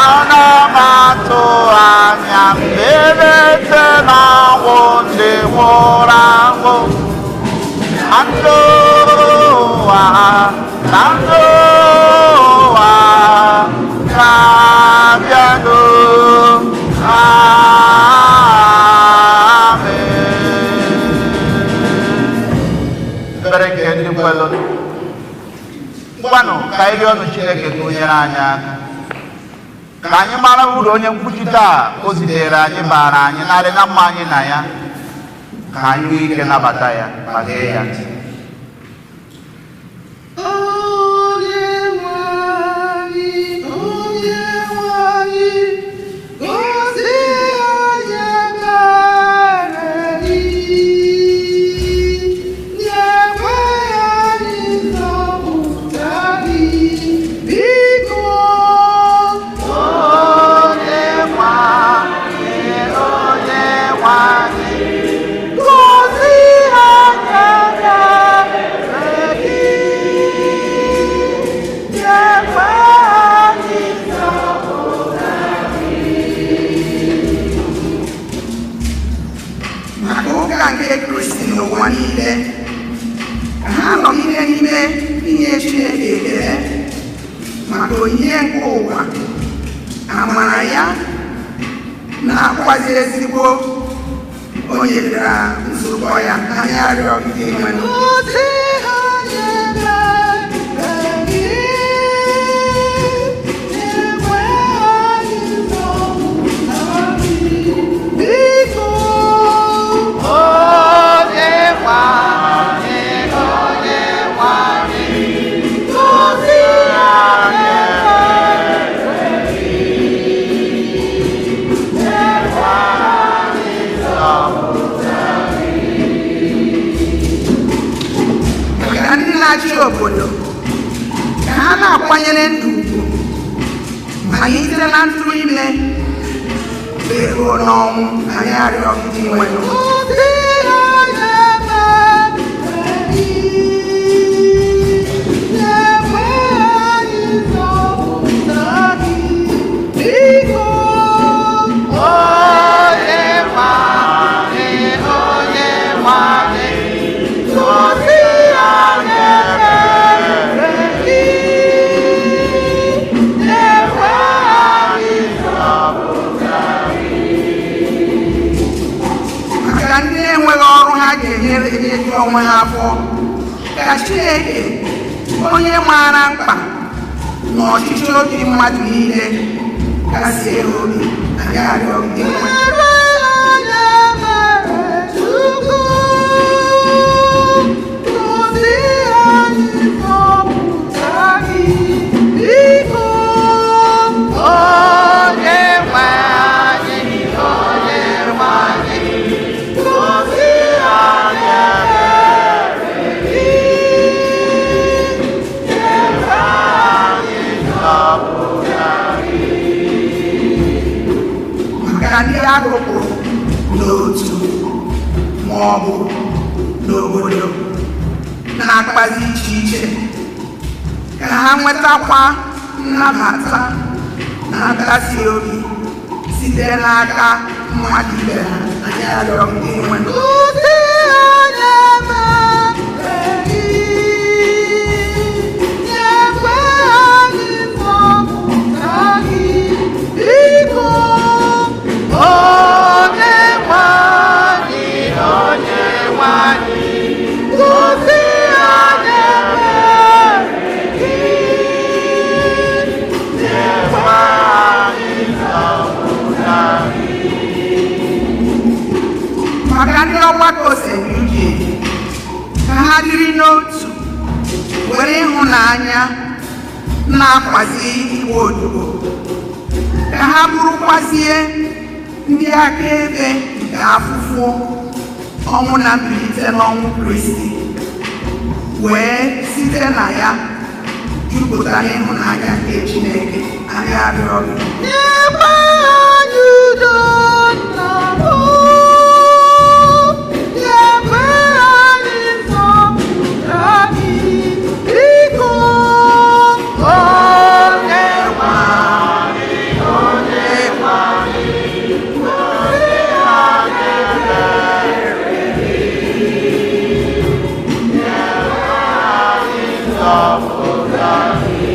Ana m atụ anya mmelite n'ọnwụ ndị nwụrụ anwụ na ndụ ụwa na ndụ ụwa na-abịanụ. Amen. Ekpere nke ndị kwelụnụ. Ngwanụ ka anyị rịọnụ Chineke ka o nyere anyị aka ka anyị mara uru onye nkwuchite a o zitere anyị baara anyị narị na mma anyị na ya, ka anyị nwee ike nabata ya ma gee ya ntị. Onye nwe anyị, onye nwe anyị, gosi anyị ebere gị, nyekwa anyị nzọpụta gị, biko. Onye nwe anyị, onye nwe anyị, Gosi anyị ebere gị, nyekwa anyị nzọpụta Maka ụka nke Kristi n'ụwa niile, ka ha nọgide n'ime inye Chineke ekele maka onyinye nke ụwa, amara ya na-akwazi ezigbo o nyere nzukọ ya. Anyị arịọ gị Dinwenụ. Gosi anyị ebere gị, nyekwa anyị nzọpụta gị, biko. Onye nwe anyị, onye nwe anyị, Gosi anyị ebere gị, nyekwa anyị nzọpụta gị. Ka ndị na-achị obodo ka ha na-akwanyere ndụ ugwu malite na ntụ ime wee ruo n'ọnwụ. Anyị arịọ gị Dinwenụ. Gosi anyị ebere gị, nyekwa anyị nzọpụta gị, biko. Onye nwe anyị, onye nwe anyị, Gosi anyị ebere nyeju onwe ha afọ. Ka Chineke, onye maara mkpa na ọchịchị obi mmadụ niile, kasie ha obi. Anyị arịọ gị, nwe. Maka ndị agụpụrụ n'otu ma ọ bụ n'obodo na-akpazi iche iche, ka ha nwetakwa nnabata na nkasi obi site n'aka mmadụ ibe ha. Anyị arịọ ndị nwe. Gosi anyị ebere gị, nyekwa anyị nzọpụta gị, biko. Onye nwe anyị, onye nwe anyị, gosi anyị ebere gị, nyekwa anyị nzọpụta gị. Maka ndị ọgbakọ St. Eugene, ka ha dịrị n'otu, were ịhụnanya na-akwazi igwe odibo, ka ha bụrụkwazie ndị akaebe nke afụfụ, ọnwụ na mbilite n'ọnwụ Kristi, wee site na ya jupụta n'ịhụnanya nke Chineke. Anyị arịọ gị. Nyekwa anyị udo nna m, nyekwa anyị nzọpụta gị, biko. Onye nwe anyị, onye nwe anyị, gosi anyị ebere gị, nyekwa anyị nzọpụta gị.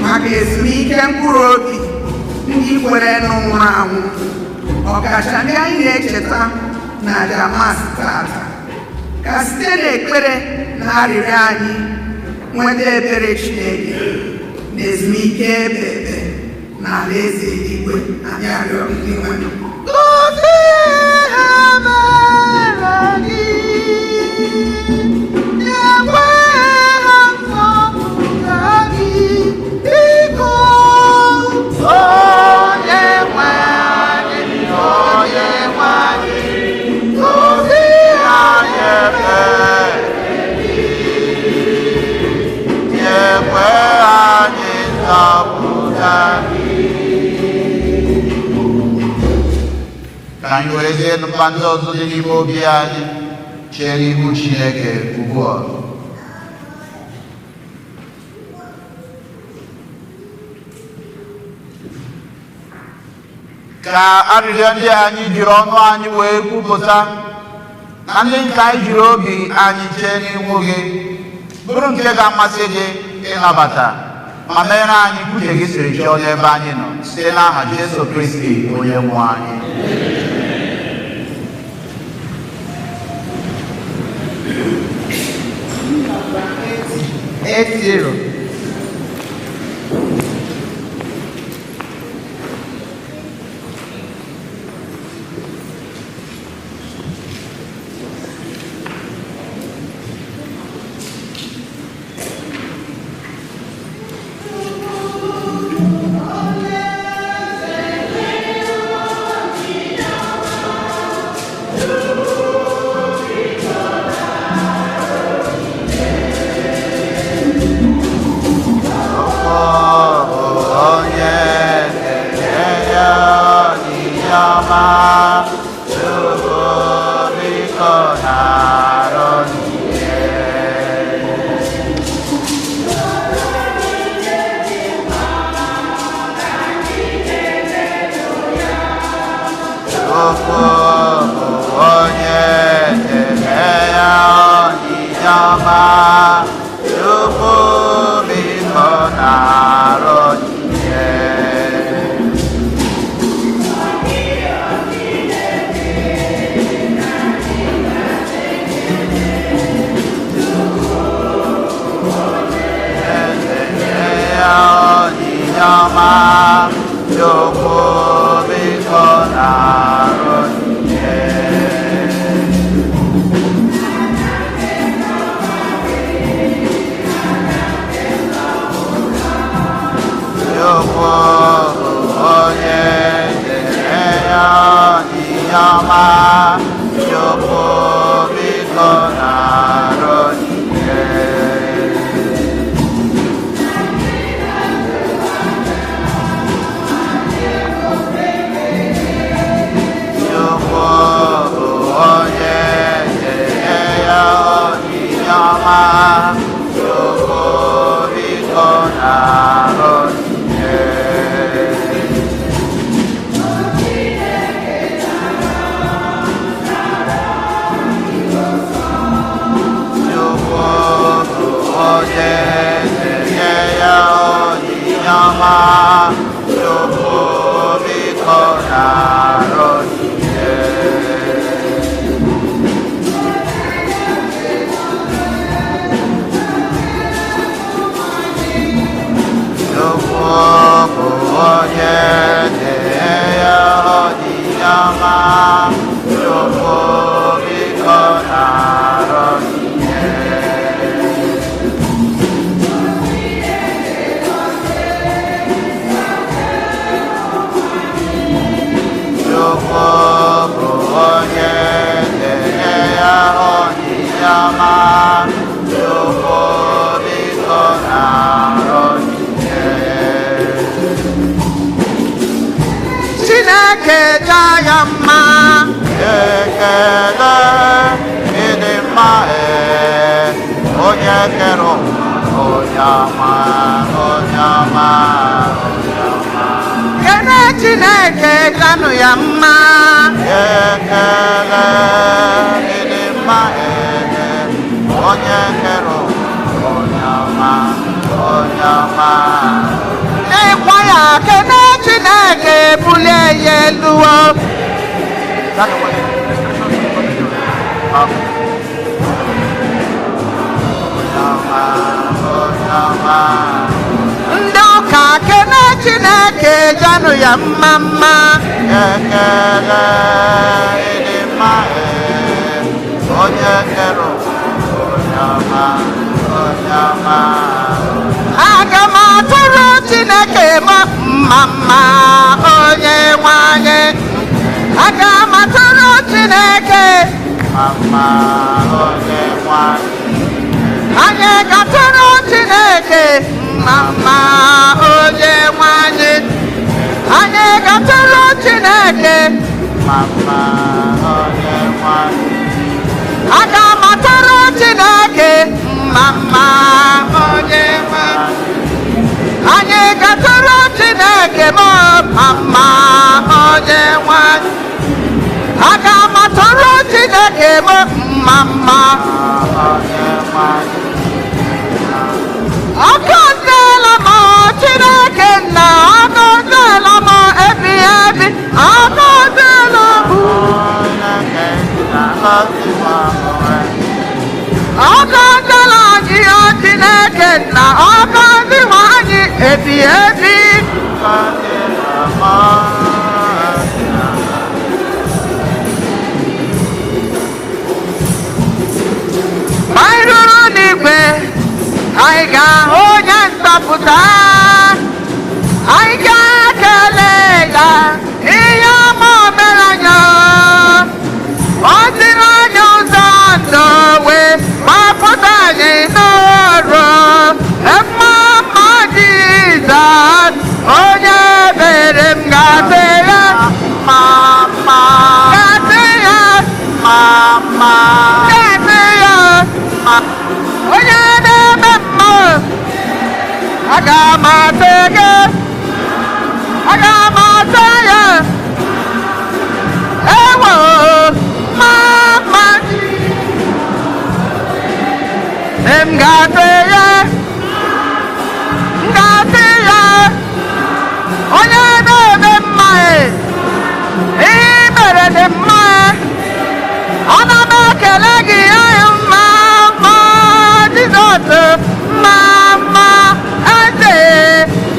Maka ezumike mkpụrụ obi ndị kwere n'ụrụ anwụ, ọkacha ndị anyị na-echeta na aja Mass tata, ka site n'ekpere na arịrịọ anyị nweta ebere Chineke na ezumike ebe ebe na alaeze eluigwe. Anyị arịọ ndị nwe. Gosi ebere gị, nyekwa ha nzọpụta gị, biko. Onye nwe anyị, onye nwe anyị, gosi anyị ebere gị, Nyekwe anyị nzọpụta gị. Ka anyị werezie mkpa ndị ọzọ dị n'ime obi anyị chee n'ihu Chineke ugbu a. Ka arịrịọ ndị anyị jiri ọnụ anyị wee kwupụta na ndị nke anyị jiri obi anyị chee n'ihu gị bụrụ nke ga-amasị gị ịnabata ma mere anyị uche gị siri chọọ n'ebe anyị nọ, site n'aha Jesu Kristi onye nwe anyị. 80. Onye na-enye onyinye ọma, Chukwu biko nara onyinye. Chukwu bụ onye na-enye onyinye ọma, Chukwu biko nara onyinye. Chukwu biko nara onyinye. Chukwu bụ onye na-enye ya onyinye ọma. Chukwu biko nara onyinye. Chukwu bụ onye na-enye ya onyinye ọma. Chukwu biko nara onyinye. Chukwu bụ onye na-enye ya onyinye ọma. Chukwu biko nara onyinye. Chineke jaa ya mma. Ekele ịdị mma ee, onye kere ụwa, onye ọma, onye ọma, onye ọma. Kene Chineke janụ ya mma. Ekele ịdị mma ee, onye kere ụwa, onye ọma, onye ọma. Ịkwa ya kene Chineke bulie ya elu o. Onye ọma, onye ọma. Ndị ụka kene Chineke janụ ya mma mma. Ekele ịdị mma ee, onye kere ụwa, onye ọma, onye ọma. Aga m atụrụ Chineke m mma mma onye nwe anyị. Aga m atụrụ Chineke. Mma onye nwe anyị. Anyị ga-atụrụ Chineke mma mma onye nwe anyị. Anyị ga-atụrụ Chineke. Mma onye nwe anyị. Aga m atụrụ Chineke mma mma onye nwe anyị. Anyị ga-atụrụ Chineke m mma mma onye nwe anyị. Aga m atụrụ Chineke m mma mma. Onye nwe anyị. Agọziela m Chineke nna, agọziela m ebighị ebi, agọziela m. Chineke na-agọzikwa onwe. Agọziela anyị o Chineke nna, agọziwa anyị ebighị ebi. Gọzikwa onwe. Ma anyị ruru n'igwe, anyị ga-ahụ onye nzọpụta. Anyị ga-ekele ya ihe ọma o mere anyị. Ọ dịrị anyị ụzọ ndụ wee gbapụta anyị n'ọrụ. Mma mma Jizọs, onye mere m ga-asị ya. Mma mma. Ga-asị ya. Mma mma. Ga-asị ya. Onye na-eme mma, aga m asị gị, aga m asị ya, ewo mma mma. M ga-asị ya, m ga-asị ya, onye na-eme mma, ihe i mere dị mma. Ana m ekele gị ee, mma mma Jizọs, mma mma eze,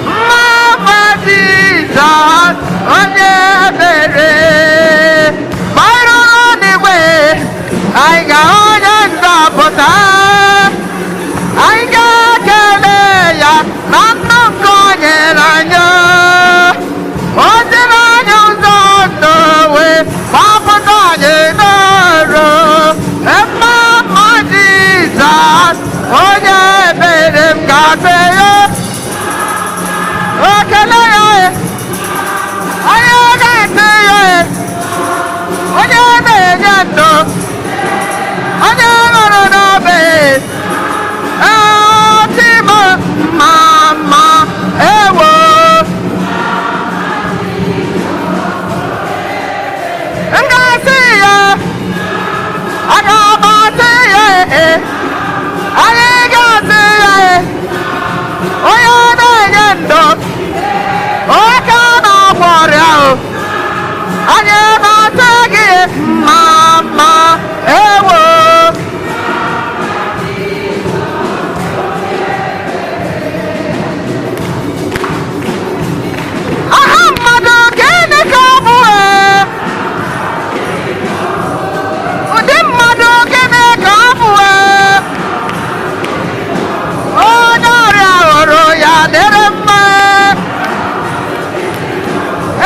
mma mma Jizọs onye ebere. Gbarụrụ n'igwe, anyị ga-ahụ onye nzọpụta. Anyị ga-ekele ya na ndụ nke o nyere anyị. O dịrị anyị ụzọ ndụ wee gbapụta anyị n'ọrụ. Mma mma Jizọs, onye ebere m ga-asị ya. Ekele ya, onye ga-asị ya, onye na-enye ndụ, onye nwụrụ n'obe. Anyị ga-asị ya onye na-enye ndụ, oke na-agwọ ọrịa o. Anyị na-asị gị mma mma ewo. Aha mmadụ gịnị ka ọ bụ e? Ụdị mmadụ gịnị ka ọ bụ e? Onye ọrịa hụrụ ya dịrị mma.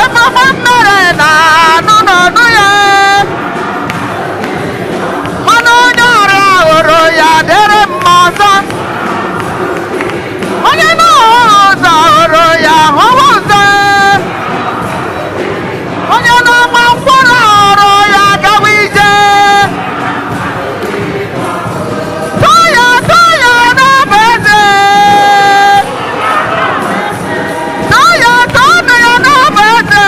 Egbegbe mmiri na-anụ n'ọnụ ya. Mana onye ọrịa hụrụ ya dịrị mma ọzọ. Onye na-ahụ ụzọ hụrụ ya hụwa ụzọ. Onye na-agba mkpụrụ hụrụ ya gawa ije. Tụọ ya, tụọ ya n'ọba eze. Tụọ ya, tụọnụ ya n'ọba eze.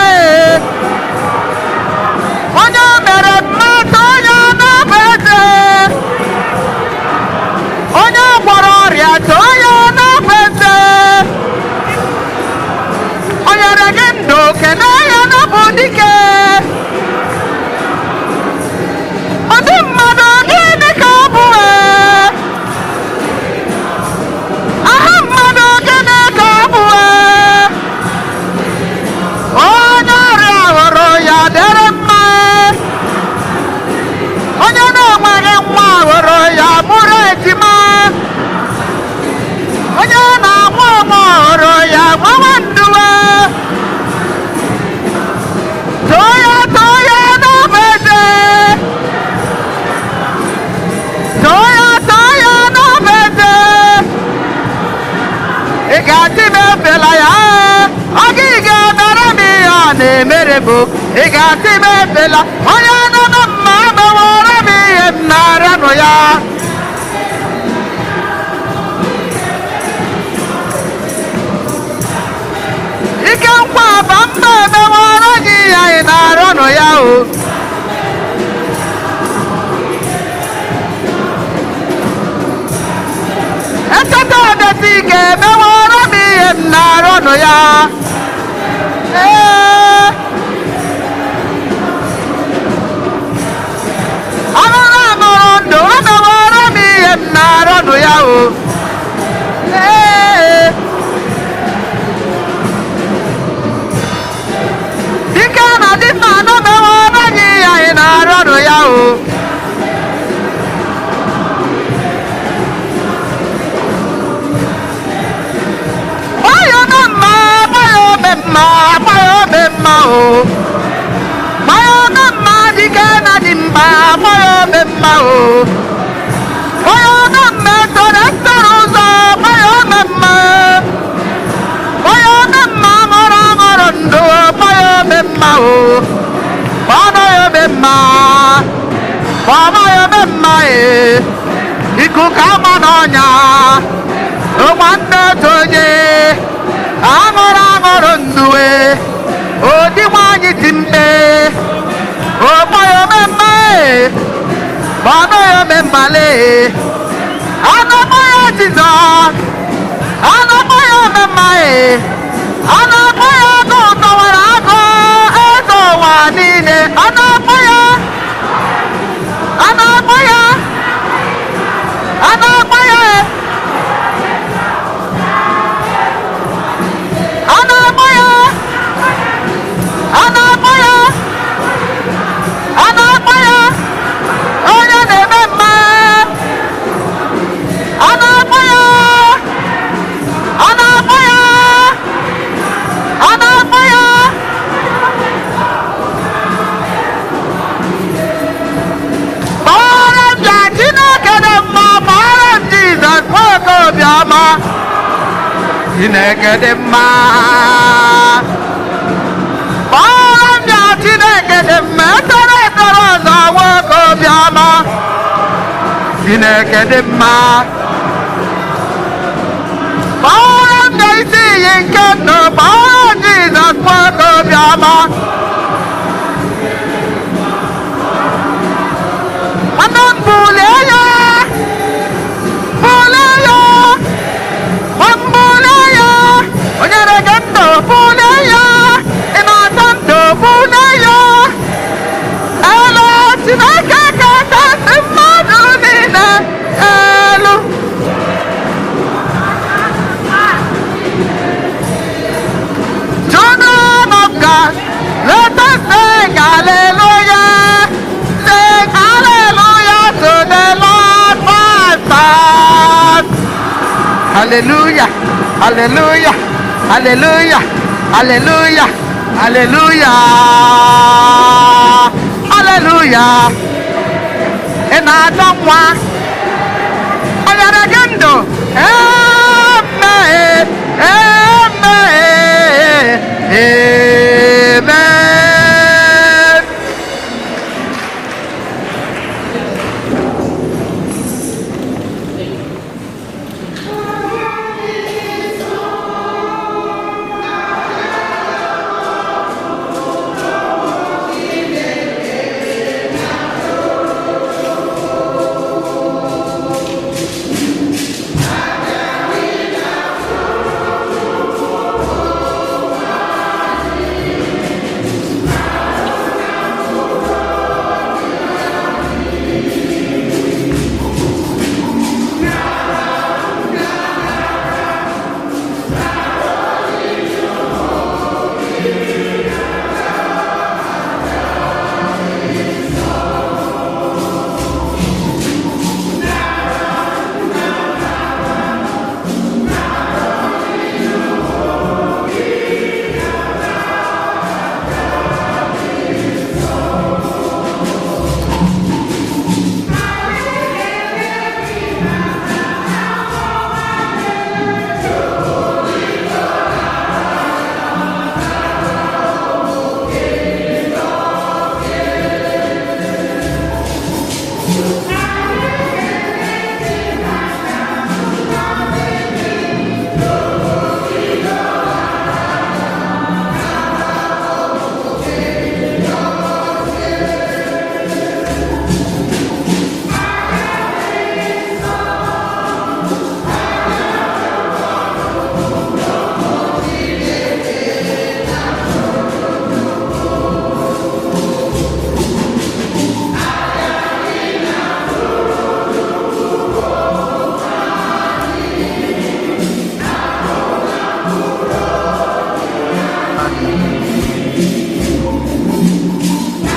Onye mere mma, tụọ ya n'ọba eze. Onye gwọrọ ọrịa, tụọ ya n'ọba eze. O nyere gị ndụ, kene ya n'ọbụ dike. Ụdị mmadụ gịnị ka ọ bụ e? Aha mmadụ gịnị ka ọ bụ e? Onye ọrịa hụrụ ya dịrị mma. Onye na-enweghị nwa hụrụ ya mụrụ ejima. Onye na-anwụ anwụ hụrụ ya nwawa nduwe. Tụọ ya, tụọ ya n'ọba eze. Tụọ ya, tụọ ya n'ọba eze. Ị ga-asị m efela ya, ọ gị ga-emere m ihe ọ na-emere m. Ị ga-asị m efela onye nọ na mma mewara m ihe m na-arịanụ ya. Ike nkwa aba mba emewara gị ihe ị na-arịanụ ya o. Echeta odesi ga-emewara m ihe m na-arịọnụ ya. Ee. Aṅụrụ aṅụrụ ndụ emewara m ihe m na-arịọnụ ya o. Ee. Dike na dịmma anọ mewara gị ihe ị na-arịọnụ ya o. Gbaya ome mma, gbaya ome mma, gbaya ome mma o. Gbaya ome mma dike na dị mkpa, gbaya ome mma o. Gbaya ome mma etoro etoro ụzọ, gbaya ome mma. Gbaya ome mma aṅụrụ aṅụrụ ndụ, gbaya ome mma o. Gbana ya ome mma, gbama ya ome mma e. Ikuku ama n'ọnya. Nwanne otu onye aṅụrụ aṅụrụ ndue odi nwanyị dị mkpe ọgbaya omemma gbana ya omemmale anakpọ ya Jizọs, anakpọ ya omemma, anakpọ ya agụ tọwara agụ eze ụwa niile, anakpọ ya, anakpọ ya, anakpọ ya. A na-akpọ ya, a na-akpọ ya, a na-akpọ ya, onye na-eme mma. A na-akpọ ya, a na-akpọ ya, a na-akpọ ya. Kpọrọ m bịa Chineke dị mma, kpọrọ m Jizọs nwoke obiọma. Chineke dị mma. Kpọrọ m bịa Chineke dị mma, etoro etoro ọzọ nwoke obiọma. Chineke dị mma. Kpọrọ m bịa isi iyi nke ndụ, kpọrọ Jizọs nwoke obiọma. Nwanne m bulie ya, Sing hallelujah. Sing hallelujah to the Lord my God. Hallelujah. Hallelujah. Hallelujah. Hallelujah. Hallelujah. Hallelujah. Ị na-achọ nwa? O nyere gị ndụ? Amen. Amen. Amen.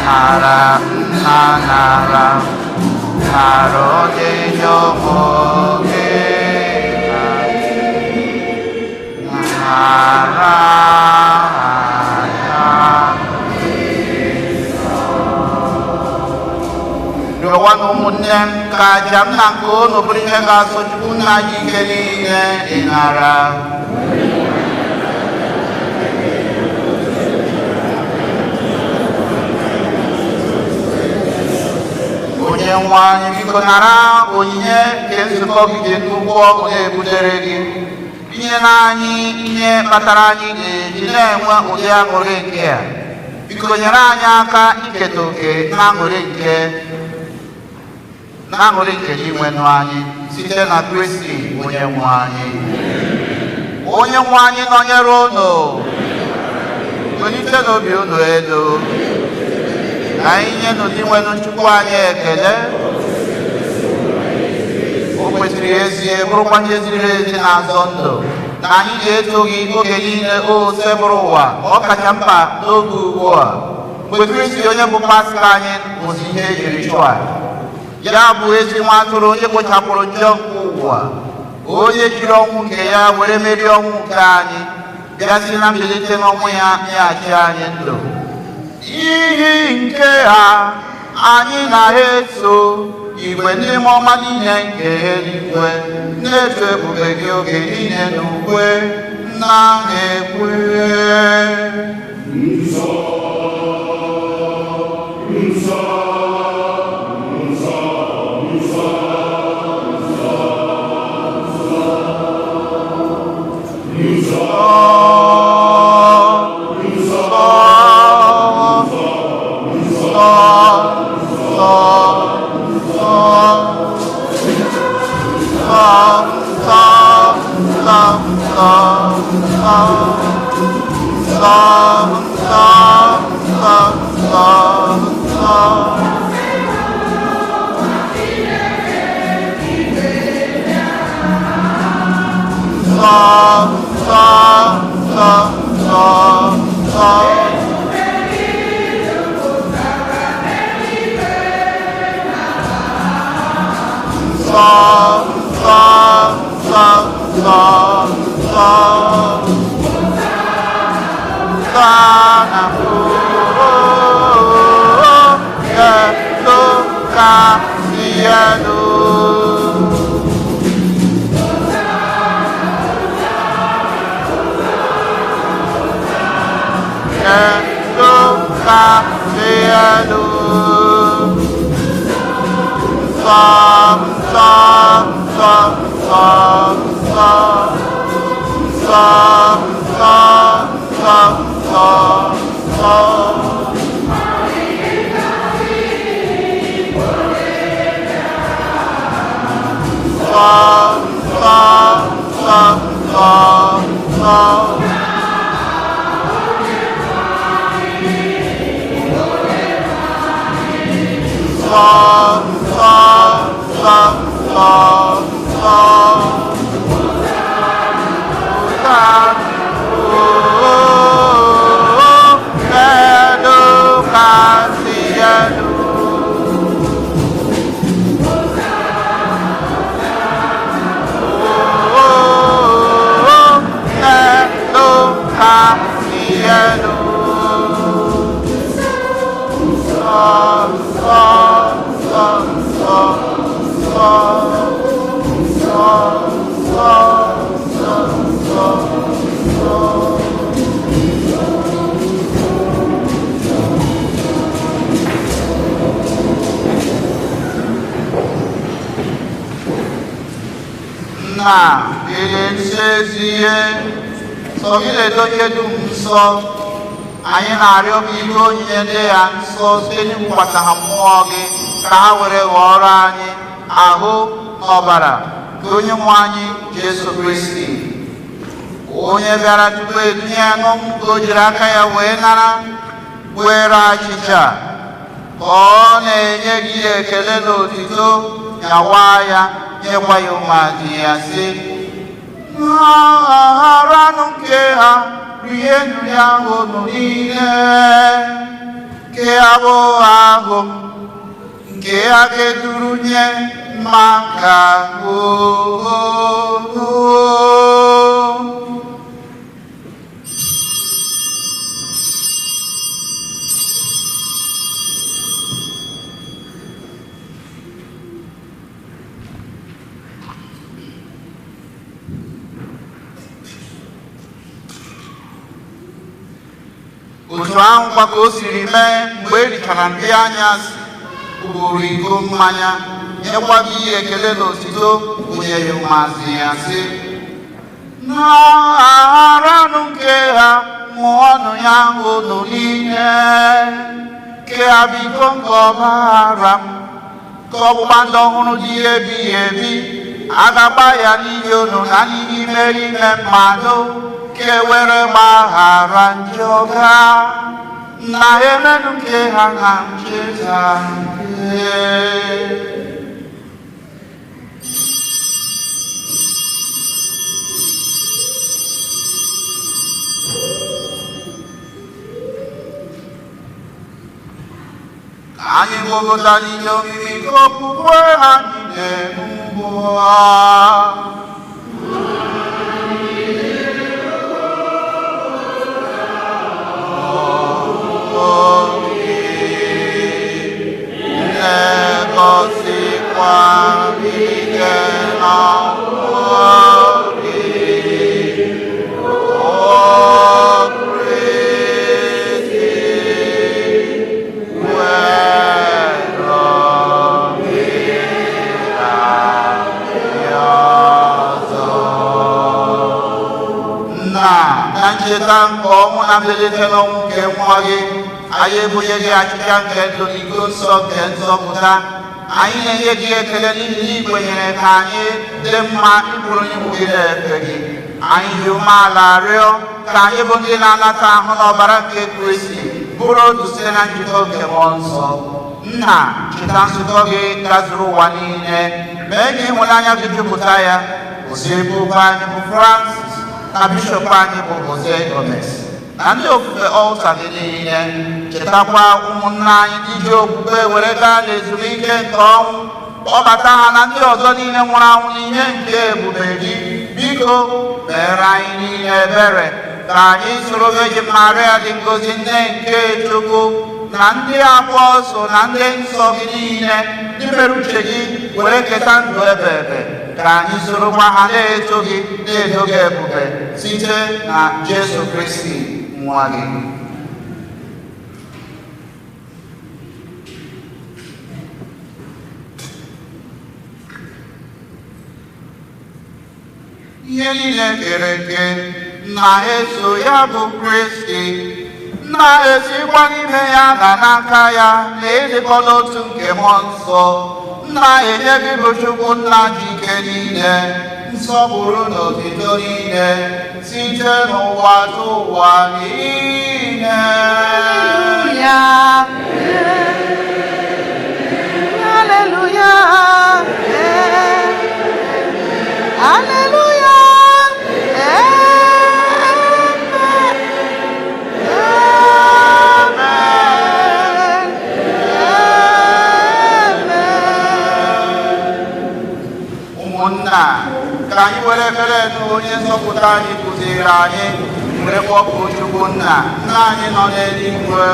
Nara, na, nara, naro de yomo ge, nara, ya. Rịọkwanụ ụmụnne m ka aja m na nke unu bụrụ ihe ga-asọ Chukwu nna anyị ike niile ịnara. Onye nwe anyị, biko nara onyinye nke nzukọ gị ji nnukwu ọkụ na-ebutere gị. Ihe na anyị ihe kpatara anyị ga-eji na-enwe ụdị aṅụrị nke a. Biko nyere anyị aka iketa oke na aṅụrị nke Dinwenụ anyị site na Kristi onye nwe anyị. Onye nwe anyị nọnyere unu. Welite n'obi unu elu. Ka anyị nye Dinwenụ Chukwu anyị ekele. O kwesịrị ezie bụrụkwa ihe ziri ezi na-azọ ndụ na anyị ga-eto gị oge niile o sebụrụ ụwa, ọ kacha mkpa n'oge ugbu a mgbe Kristi onye bụ Paska anyị bụzi ihe ejiri chụọ aja. Ya bụ ezi nwa atụrụ onye kpochapụrụ njọ nke ụwa, onye jiri ọnwụ nke ya were merie ọnwụ nke anyị, bịa si na mbilite n'ọnwụ ya nyeghachi anyị ndụ. N'ihi nke a anyị na-eso igwe ndị mmụọ ọma niile nke eluigwe na-eto ebube gị oge niile n'ukwe na na-ekwe. Nsọ, nsọ, nsọ, nsọ, nsọ, nsọ, Nsọ, nsọ, nsọ, nsọ, nsọ, nsọ, nsọ, nsọ, nsọ, nsọ, nsọ, nsọ. Nsọ, nsọ, nsọ, nsọ, nsọ. kasị elu. Nsọ, nsọ, nsọ, nsọ, nsọ. Nsọ, nsọ, nsọ, nsọ, nsọ. Nsọ, nsọ, nsọ, nsọ, nsọ. Nsọ, nsọ, nsọ, nsọ, nsọ. Hosanna, elu kasị elu. Elu kasị elu. Nsọ, nsọ, nsọ, nsọ, nsọ. Nsọ, nsọ, nsọ, nsọ, nsọ. Nna ịdị nsọ ezi ihe, sọ gị na-edo ihe dum nsọ. Anyị na-arịọ gị ihe onyinye ndị ya nsọ site n'iwukwasị ha mmụọ gị ka ha were ghọọrọ anyị ahụ na ọbara nke onye nwe anyị Jesu Kristi, onye bịara tupu edunye ya n'ọnwụ ka o jiri aka ya wee nara were achịcha ka ọ na-enye gị ekele na otito, nyawa ya, nyekwa ya ụmụazụ ya, sị: "Naranụ nke ha, rienụ ya unu niile, nke ha bụ ahụ m nke a ga-eduru nye maka unu." Otu ahụ kwa ka o siri mee mgbe e richara nri anyasị, buru iko mmanya, nyekwa gị ihe ekele na otito, onye ya ụmụazụ ya, sị: "Naranụ nke ha, ṅụọnụ ya unu niile, nke ha bụ iko nke ọbara m, nke ọgbụgba ndụ ọhụrụ dị ebighị ebi. A ga-agba ya n'ihi unu na n'ihi imerime mmadụ ka e were gbaghara njọ ha. Na emenụ nke ha na ncheta nke." Ka anyị gbogota n'ihe omimi nke okwukwe anyị na-eme ugbu a. Na-egosikwa ike na obi, O Kristi, were ya ọzọ. Nna, na ncheta nke ọnwụ na mbilite n'ọnwụ nke nwa gị, anyị ebunye gị achịcha nke ndụ na iko nsọ nke nzọpụta. Anyị na-enye gị ekele n'ihi na ị kwenyere ka anyị dị mma ịbụrụ onye gị na-efe gị. Anyị ji umeala rịọ ka anyị bụ ndị na-anata ahụ na ọbara nke Kristi bụrụ otu site na njikọ nke mmụọ nsọ. Nna, cheta nzukọ gị gazuru ụwa niile, mee ka ịhụnanya gị jupụta ya. Oziebube anyị bụ Francis na bishọp anyị bụ Jose Gomez na ndị ofufe ọlta gị niile. Chetakwa ụmụnna anyị ndị ji okwukwe were gaa n'ezumike nke ọnwụ, kpọbata ha na ndị ọzọ niile nwụrụ anwụ n'ihe nke ebube gị. Biko mere anyị niile ebere, ka anyị soro Virgin Maria dị ngọzi, nne nke Chukwu, na ndị apọstụl na ndị nsọ gị niile ndị mere uche gị were keta ndụ ebe ebe, ka anyị sorokwa ha na-eto gị, na-edo gị ebube site na Jesu Kristi nwa gị. Ihe niile kere eke na-eso ya bụ Kristi, na-esikwa n'ime ya na n'aka ya na ịdịkọ n'otu nke Mmụọ Nsọ, na-enye gị bụ Chukwu Nna ji ike niile, nsọpụrụ na otito niile, site n'ụwa tụ ụwa niile. Hallelujah. Hallelujah. Hallelujah. Amen. Amen. Amen. Ụmụnna, ka anyị were ekpere nụ onye nzọpụta anyị kụziri anyị, were kpọkuo Chukwu Nna, Nna anyị nọ n'eluigwe.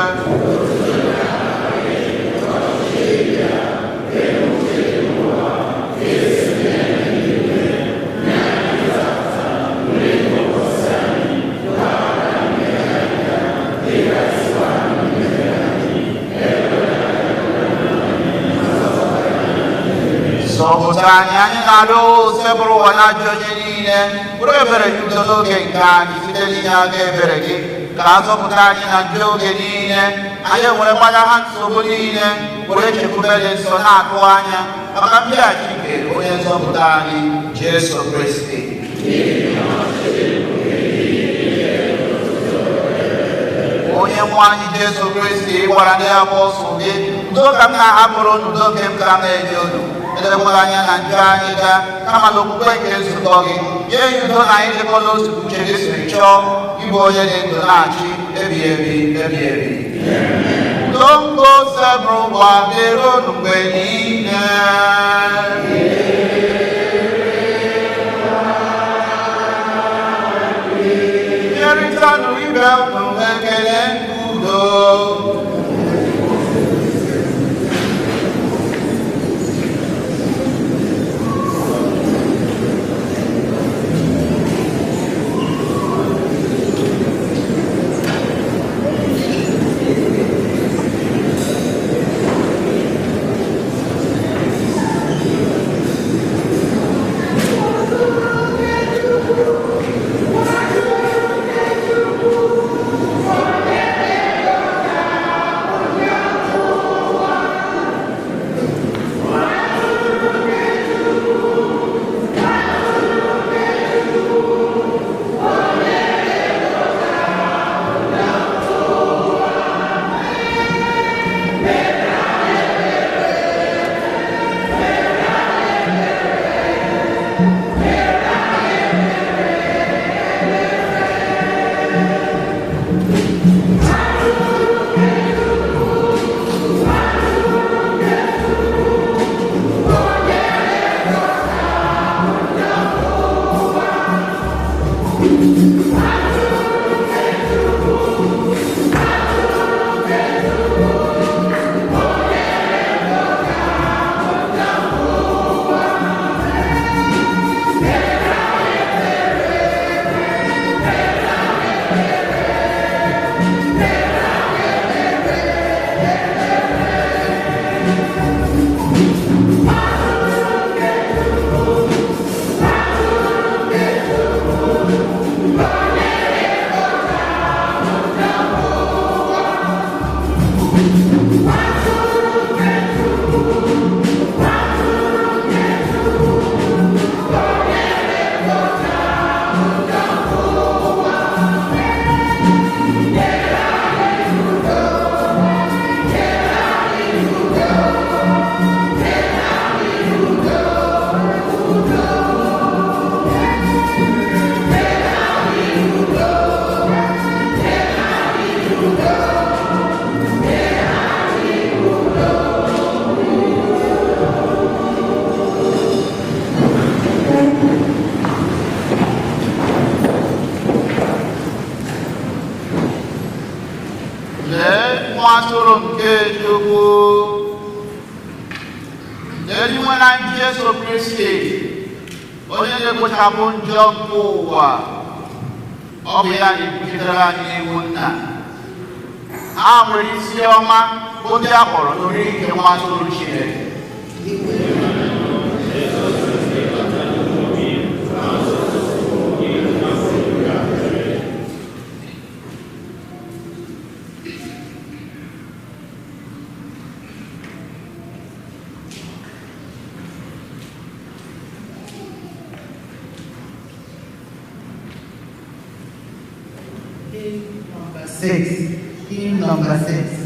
Zọpụta anyị, anyị na-arịọ osebụrụ ụwa na ajọ onye niile, bụrụ ebere gị udo n'oge nke anyị site n'inye aka ebere gị, ka a zọpụta anyị na njọ oge niile, anyị were gbagha nsogbu niile, were chekwube dị nsọ na-atụ anya maka mbịaghachi nke onye nzọpụta anyị, Jesu Kristi. Onye nwe anyị Jesu Kristi gwara ndị apọstụl gị, udo ka m na-ahapụrụ unu, udo nke m ka m na-enye unu. Elekwala anya na njọ anyị gaa, kama na okwukwe nke nzukọ gị, nye ya udo na anyị dịkọ n'otu uche gị siri chọọ, ịbụ onye dị ndụ na-achị ebighị ebi ebighị ebi. Udo nke osebụrụ ụwa dịrị unu mgbe niile. Nyerịtanụ ibe unu ekele nke udo. Lee nwa atụrụ nke Chukwu, ezi nwe anyị Jesu Kristi, onye na-ekpochapụ njọ nke ụwa, ọ bụ ya na-ekwuchitere anyị n'ihu Nna. Ha nwere isi ọma bụ ndị a kpọrọ n'oriri nke nwa atụrụ Chineke. Number 6. Hymn number 6.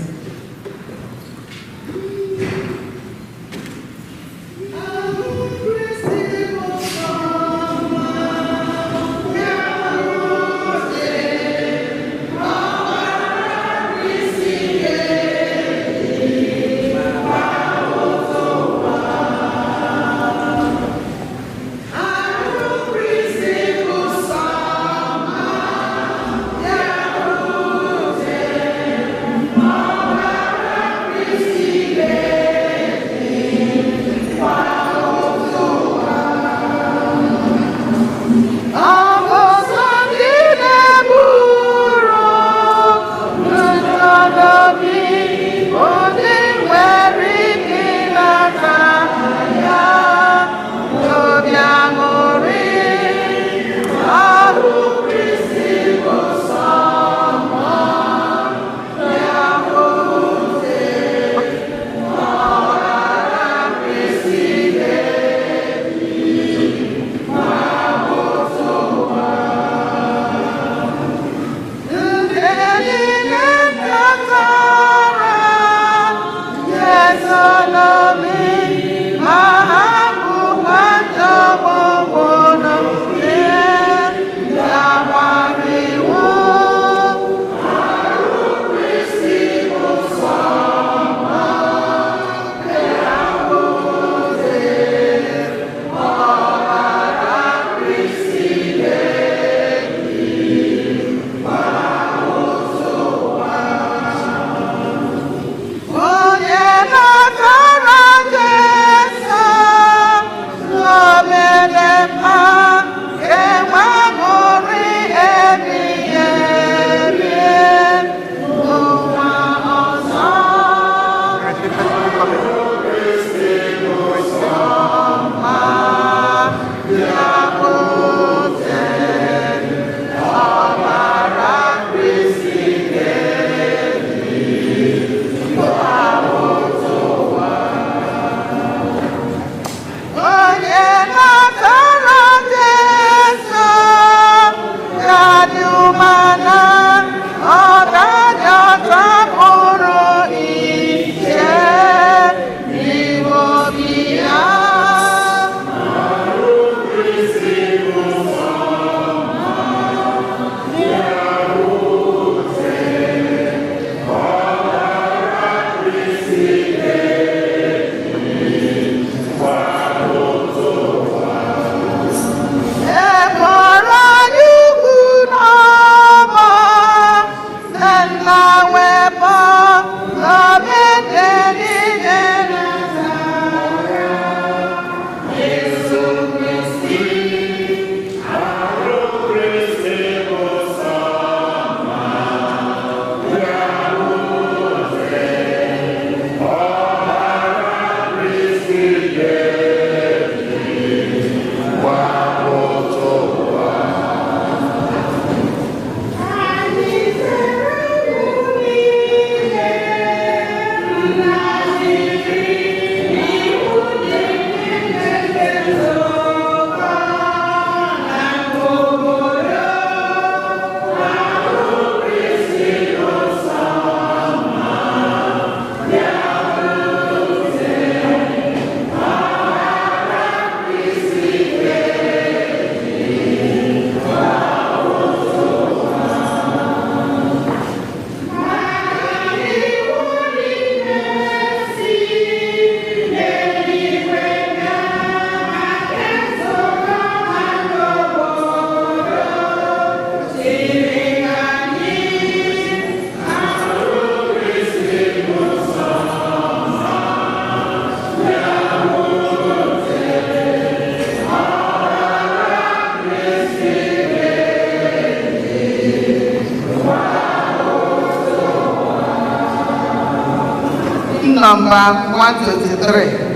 Number 123.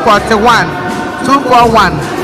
241, 241.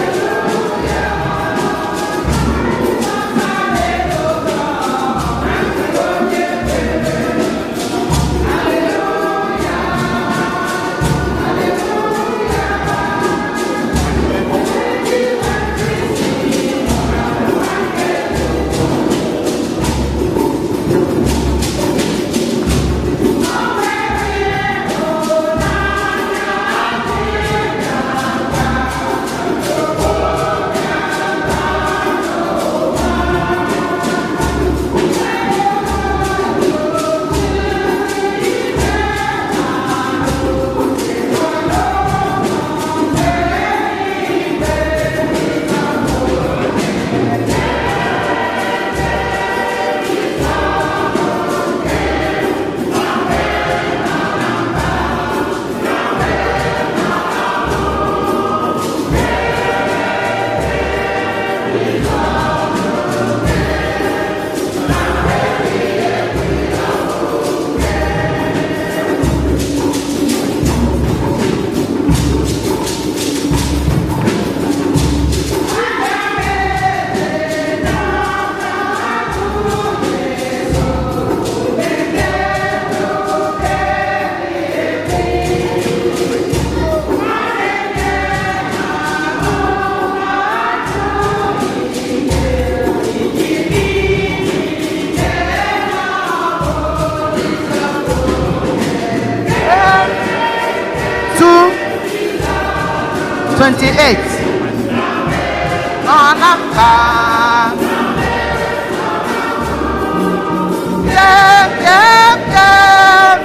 228. Ọ na mba. Yeah, yeah, yeah.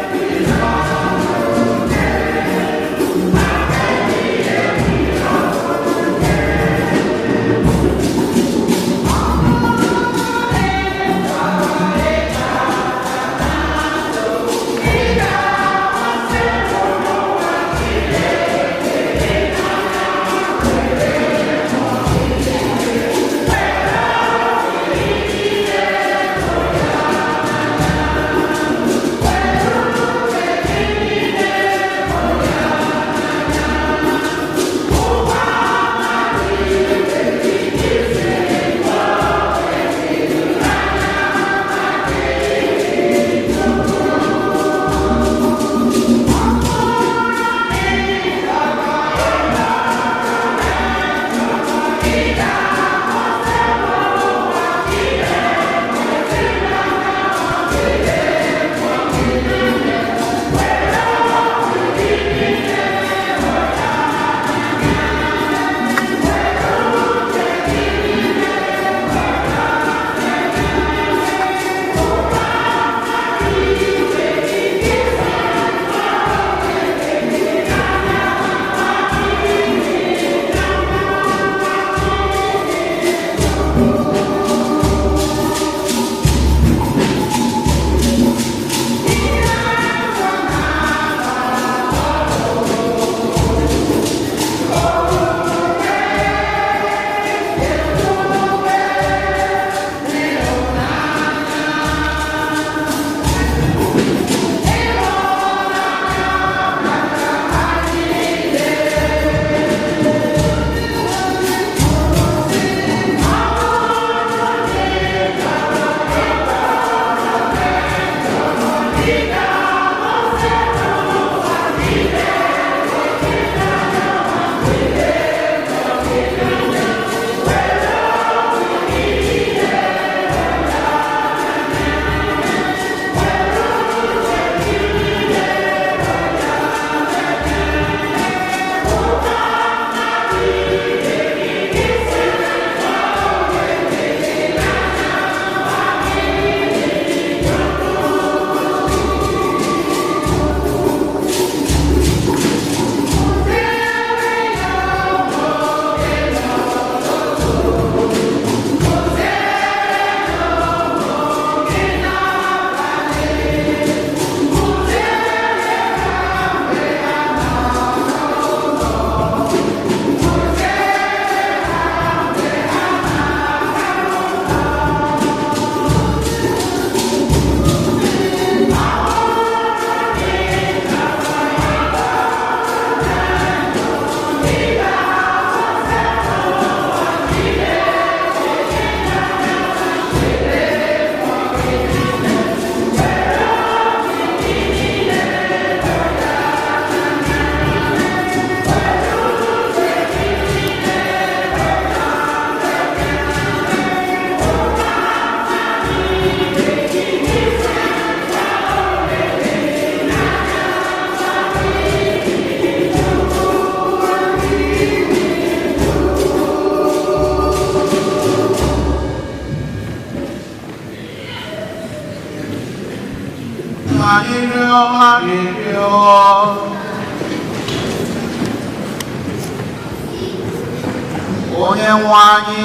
Onye nwe anyị,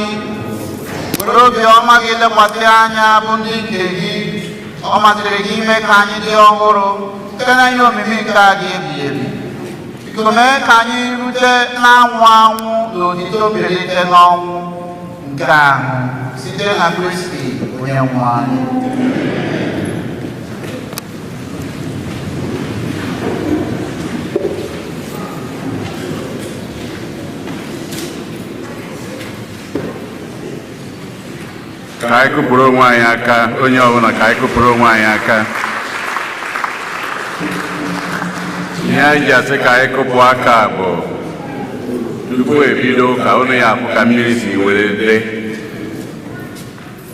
were obiọma gị lekwasị anya bụ ndị nke gị. Ọ masịrị gị ime ka anyị dị ọhụrụ site na ihe omimi nke a dị ebighị ebi. Biko mee ka anyị rute na-anwụ anwụ na otito mbilite n'ọnwụ nke ahụ site na Kristi onye nwe anyị. Ka anyị kụpụrụ onwe anyị aka, onye ọbụla, ka anyị kụpụrụ onwe anyị aka. Ihe anyị ji asị ka anyị kụpụ aka bụ tupu ebido ka unu ya afụ ka mmiri si were dị.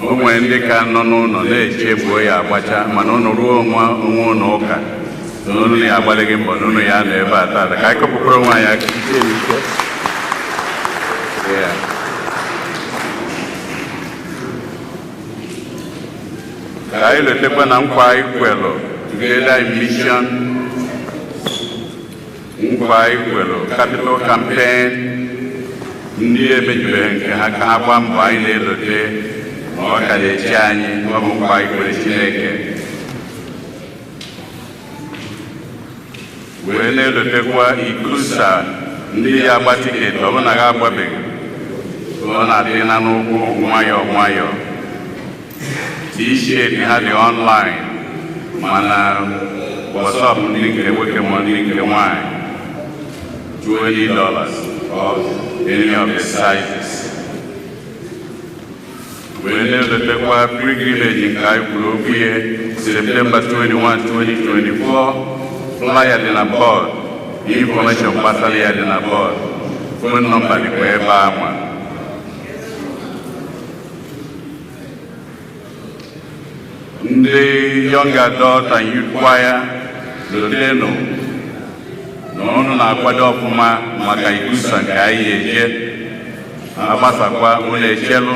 O nwere ndị ka nọ n'ụlọ na-eche gbuo ya agbacha, mana unu ruo onwe onwe ụlọ ụka na unu ya agbalịghị mbọ na unu ya nọ ebe a taata. Ka anyị kụpụkwara onwe anyị aka ike n'ike. Yeah. Ka anyị letekwa na nkwa anyị kwelụ Together in Mission, nkwa anyị kwelụ capital campaign, ndị emejubeghị nke ha ka ha gbaa mbọ. Anyị na-elote ma ọ ka na-eche anyị. Ọ bụ nkwa anyị kwere Chineke. Wee na-elotekwa ICCUSA, ndị ya agba ticket, ọ bụ na ha agbabeghị, ọ na-adị na n'ụkwụ nwayọọ nwayọọ. T-shirt ha dị online, mana WhatsApp ndị nke nwoke ma ndị nke nwanyị, $20 of any of the sizes. Wee na-elotekwa pilgrimage nke anyị kwuru okwu ya, September 21, 2024. Flyer dị na board, information gbasara ya dị na board, phone number dịkwa ebe ahụ. Ndị young adult and youth choir, lotenu na unu na-akwado ọfụma maka ICCUSA nke anyị eje agbasakwa. Unu echelu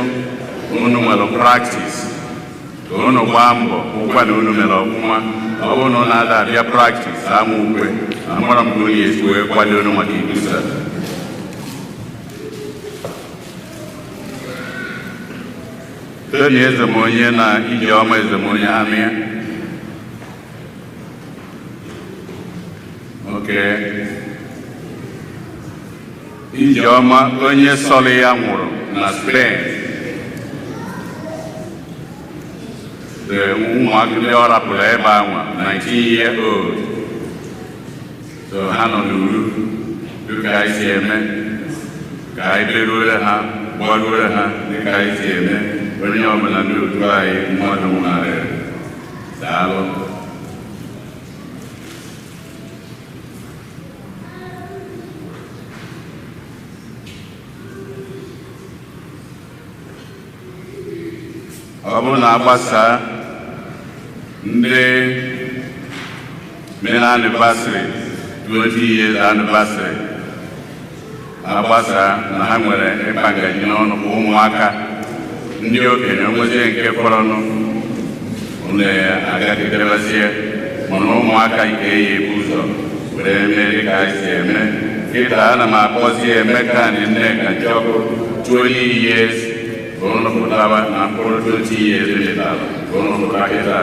unu nwere practice ka unu gbaa mbọ hụkwa na unu mere ọfụma. Ọ bụrụ na unu ada abịa practice ama ukwe, amara m ka unu esi wee kwado unu maka ICCUSA. Tony Ezemonye na Ijeọma Ezemonye anụ ya. Okay. Ijeọma onye sọrọ ya nwụrụ na Spain. The ụmụaka ndị ọ rapụrụ ebe ahụ, 19 year old. So ha nọ n'uru dịka anyị si eme, ka anyị beruore ha, gbaruore ha dịka anyị si eme onye ọbụla ndị otu anyị mmadụ nwụnarịrị. Daalụ. Ọ bụrụ na agbasaa, ndị mere anniversary, 20 years anniversary, agbasa na ha nwere ịkpa ngaji n'ọnụ kwa ụmụaka. Ndị okenye nwezie nke fọrọnụ, unu agagidebezie, mana ụmụaka nke ya ebu ụzọ were mee dịka anyị si eme kịta. Ana m akpọzi Emeka na Nneka Njọkụ, 20 years, ka unu pụtaba na mkpụrụ 20 years metara, ka unu pụta kịta.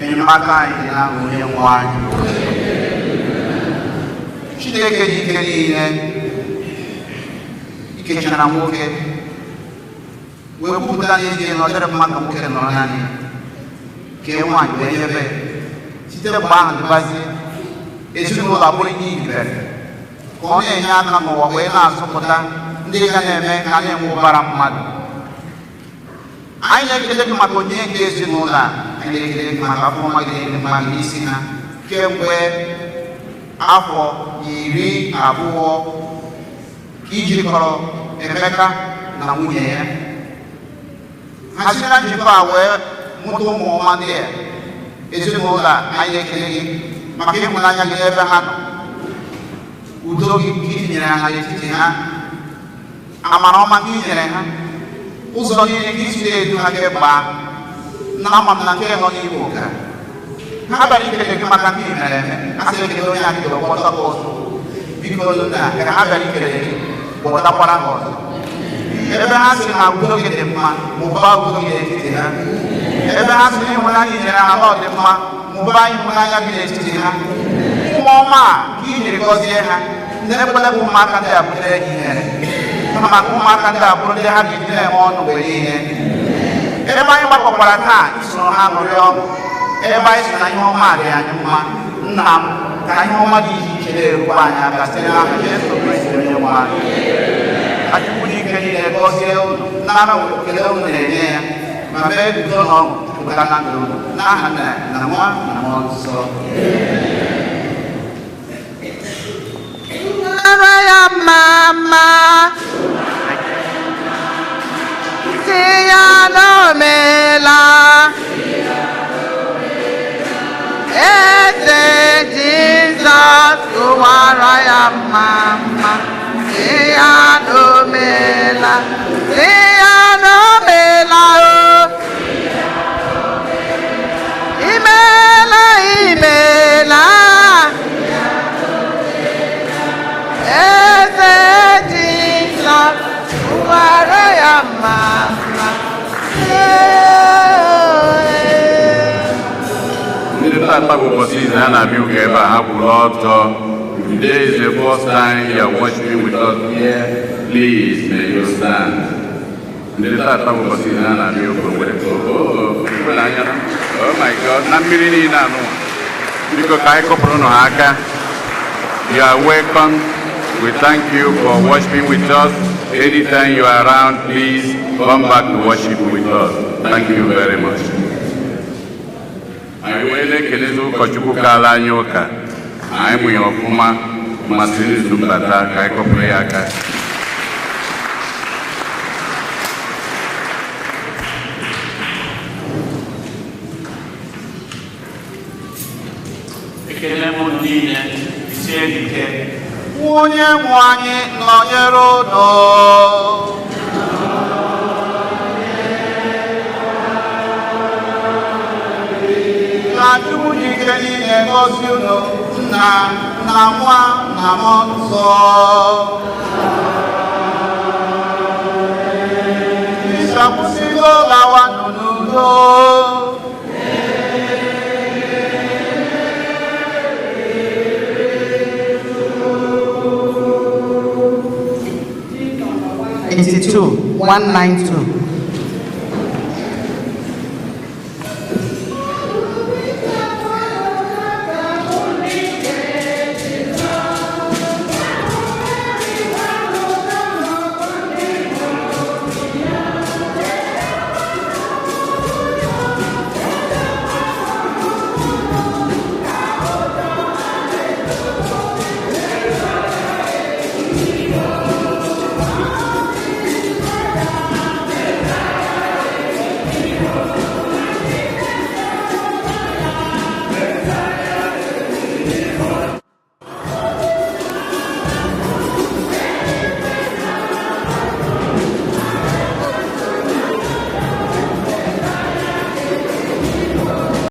Enyemaka anyị dị n'aha onye nwe anyị. Chineke ji ike niile ikechara nwoke wee kwupụta n'ezie na ọ dịrị mma ka nwoke nọrọ naanị ya, kee nwaanyị wee nyebe ya. Site mgbe ahụ dịbazie, ezinụlọ abụrụ ihe ibere ka ọ na-enye aka n'ụwa wee na-azụpụta Ndị ga na-eme ka a na-enwe ụbara mmadụ. Anyị na-ekele gị maka onyinye nke ezinụlọ a. Anyị na-ekele gị maka afọ ọma gị na mma gị n'isi ha kemgbe afọ 20 ka ijikọrọ Emeka na nwunye ya. Ha si na njikọ a wee mụta ụmụ ọma ndị a. Ezinụlọ a, anyị na-ekele gị maka ịhụnanya gị n'ebe ha nọ, udo gị nke i tinyere ha n'etiti ha, amara ọma nke i nyere ha, ụzọ niile nke isi na-edu ha kemgbe ahụ. Na ama m na nke nọ n'ime ụka ha bịara ikele gị maka nke i mere eme. A sị ekele onye anyị gwọtakwa ọzọ. Biko nna, ka ha bịara ikele gị, gwọtakwara ha ọzọ. Ebe ha si na udo gị dị mma, mụbaa udo gị n'etiti ha. Ebe ha si na ịhụnanya i nyere ha na ọ dị mma, mụbaa ịhụnanya gị n'etiti ha. Ụmụ ọma a ka i jiri gọzie ha, na-ekwela ka ụmụaka ndị a butere gị ihere, kama ka ụmụaka ndị a bụrụ ndị ha ga-eji na-eme ọnụ mgbe niile. Ebe anyị gbakọkwara taa isoro ha ṅụrị ọṅụ, ebe anyị si na ihe ọma dị anyị mma, nna m, ka ihe ọma dị iche iche na-erukwa anyị aka site n'aha Jesu Kristi onye nwe anyị. Ka Chukwu dị ike niile gọzie unu, nara ekele unu na-enye ya, ma mee udo na ọṅụ jupụta na ndụ unu, n'aha Nna na Nwa na Mmụọ Nsọ. Mara ya mma mma, si ya na o meela. Eze Jizọs, tụwara ya mma mma, si ya na o meela, si ya na o meela o. Imeela, imeela. Eze Jizọs, tụwara ya mma mma. Ee. Ndị tata bụ ụbọchị izu ha na-abịa ụka ebe a, ha kwụrụ ọtọ. Today is the first time you are worshiping with us here. Please, may you stand. Ndị tata bụ ụbọchị izu ha na-abịa ụka were. Oh, ịhụnanya na. Oh my God, na mmiri niile anụnwa. Biko, ka anyị kụpụrụ nụ ha aka. You are welcome. We thank you for worshiping with us. Anytime you are around, please come back to worship with us. Thank you very much. Anyị wee na-ekelezi ụkọchukwu kaala anyị ụka. Anyị mụ ya ọfụma masịrị izu mbata. Ka anyị kụpụrụ ya aka. Ekele m unu niile, sie ike. Onye nwe anyị nọnyere unu. Ka Chukwu ji ike niile gọzie unu, Nna na Nwa na Mmụọ Nsọ. Misa akwụsịgo, lawanụ n'udo. 192.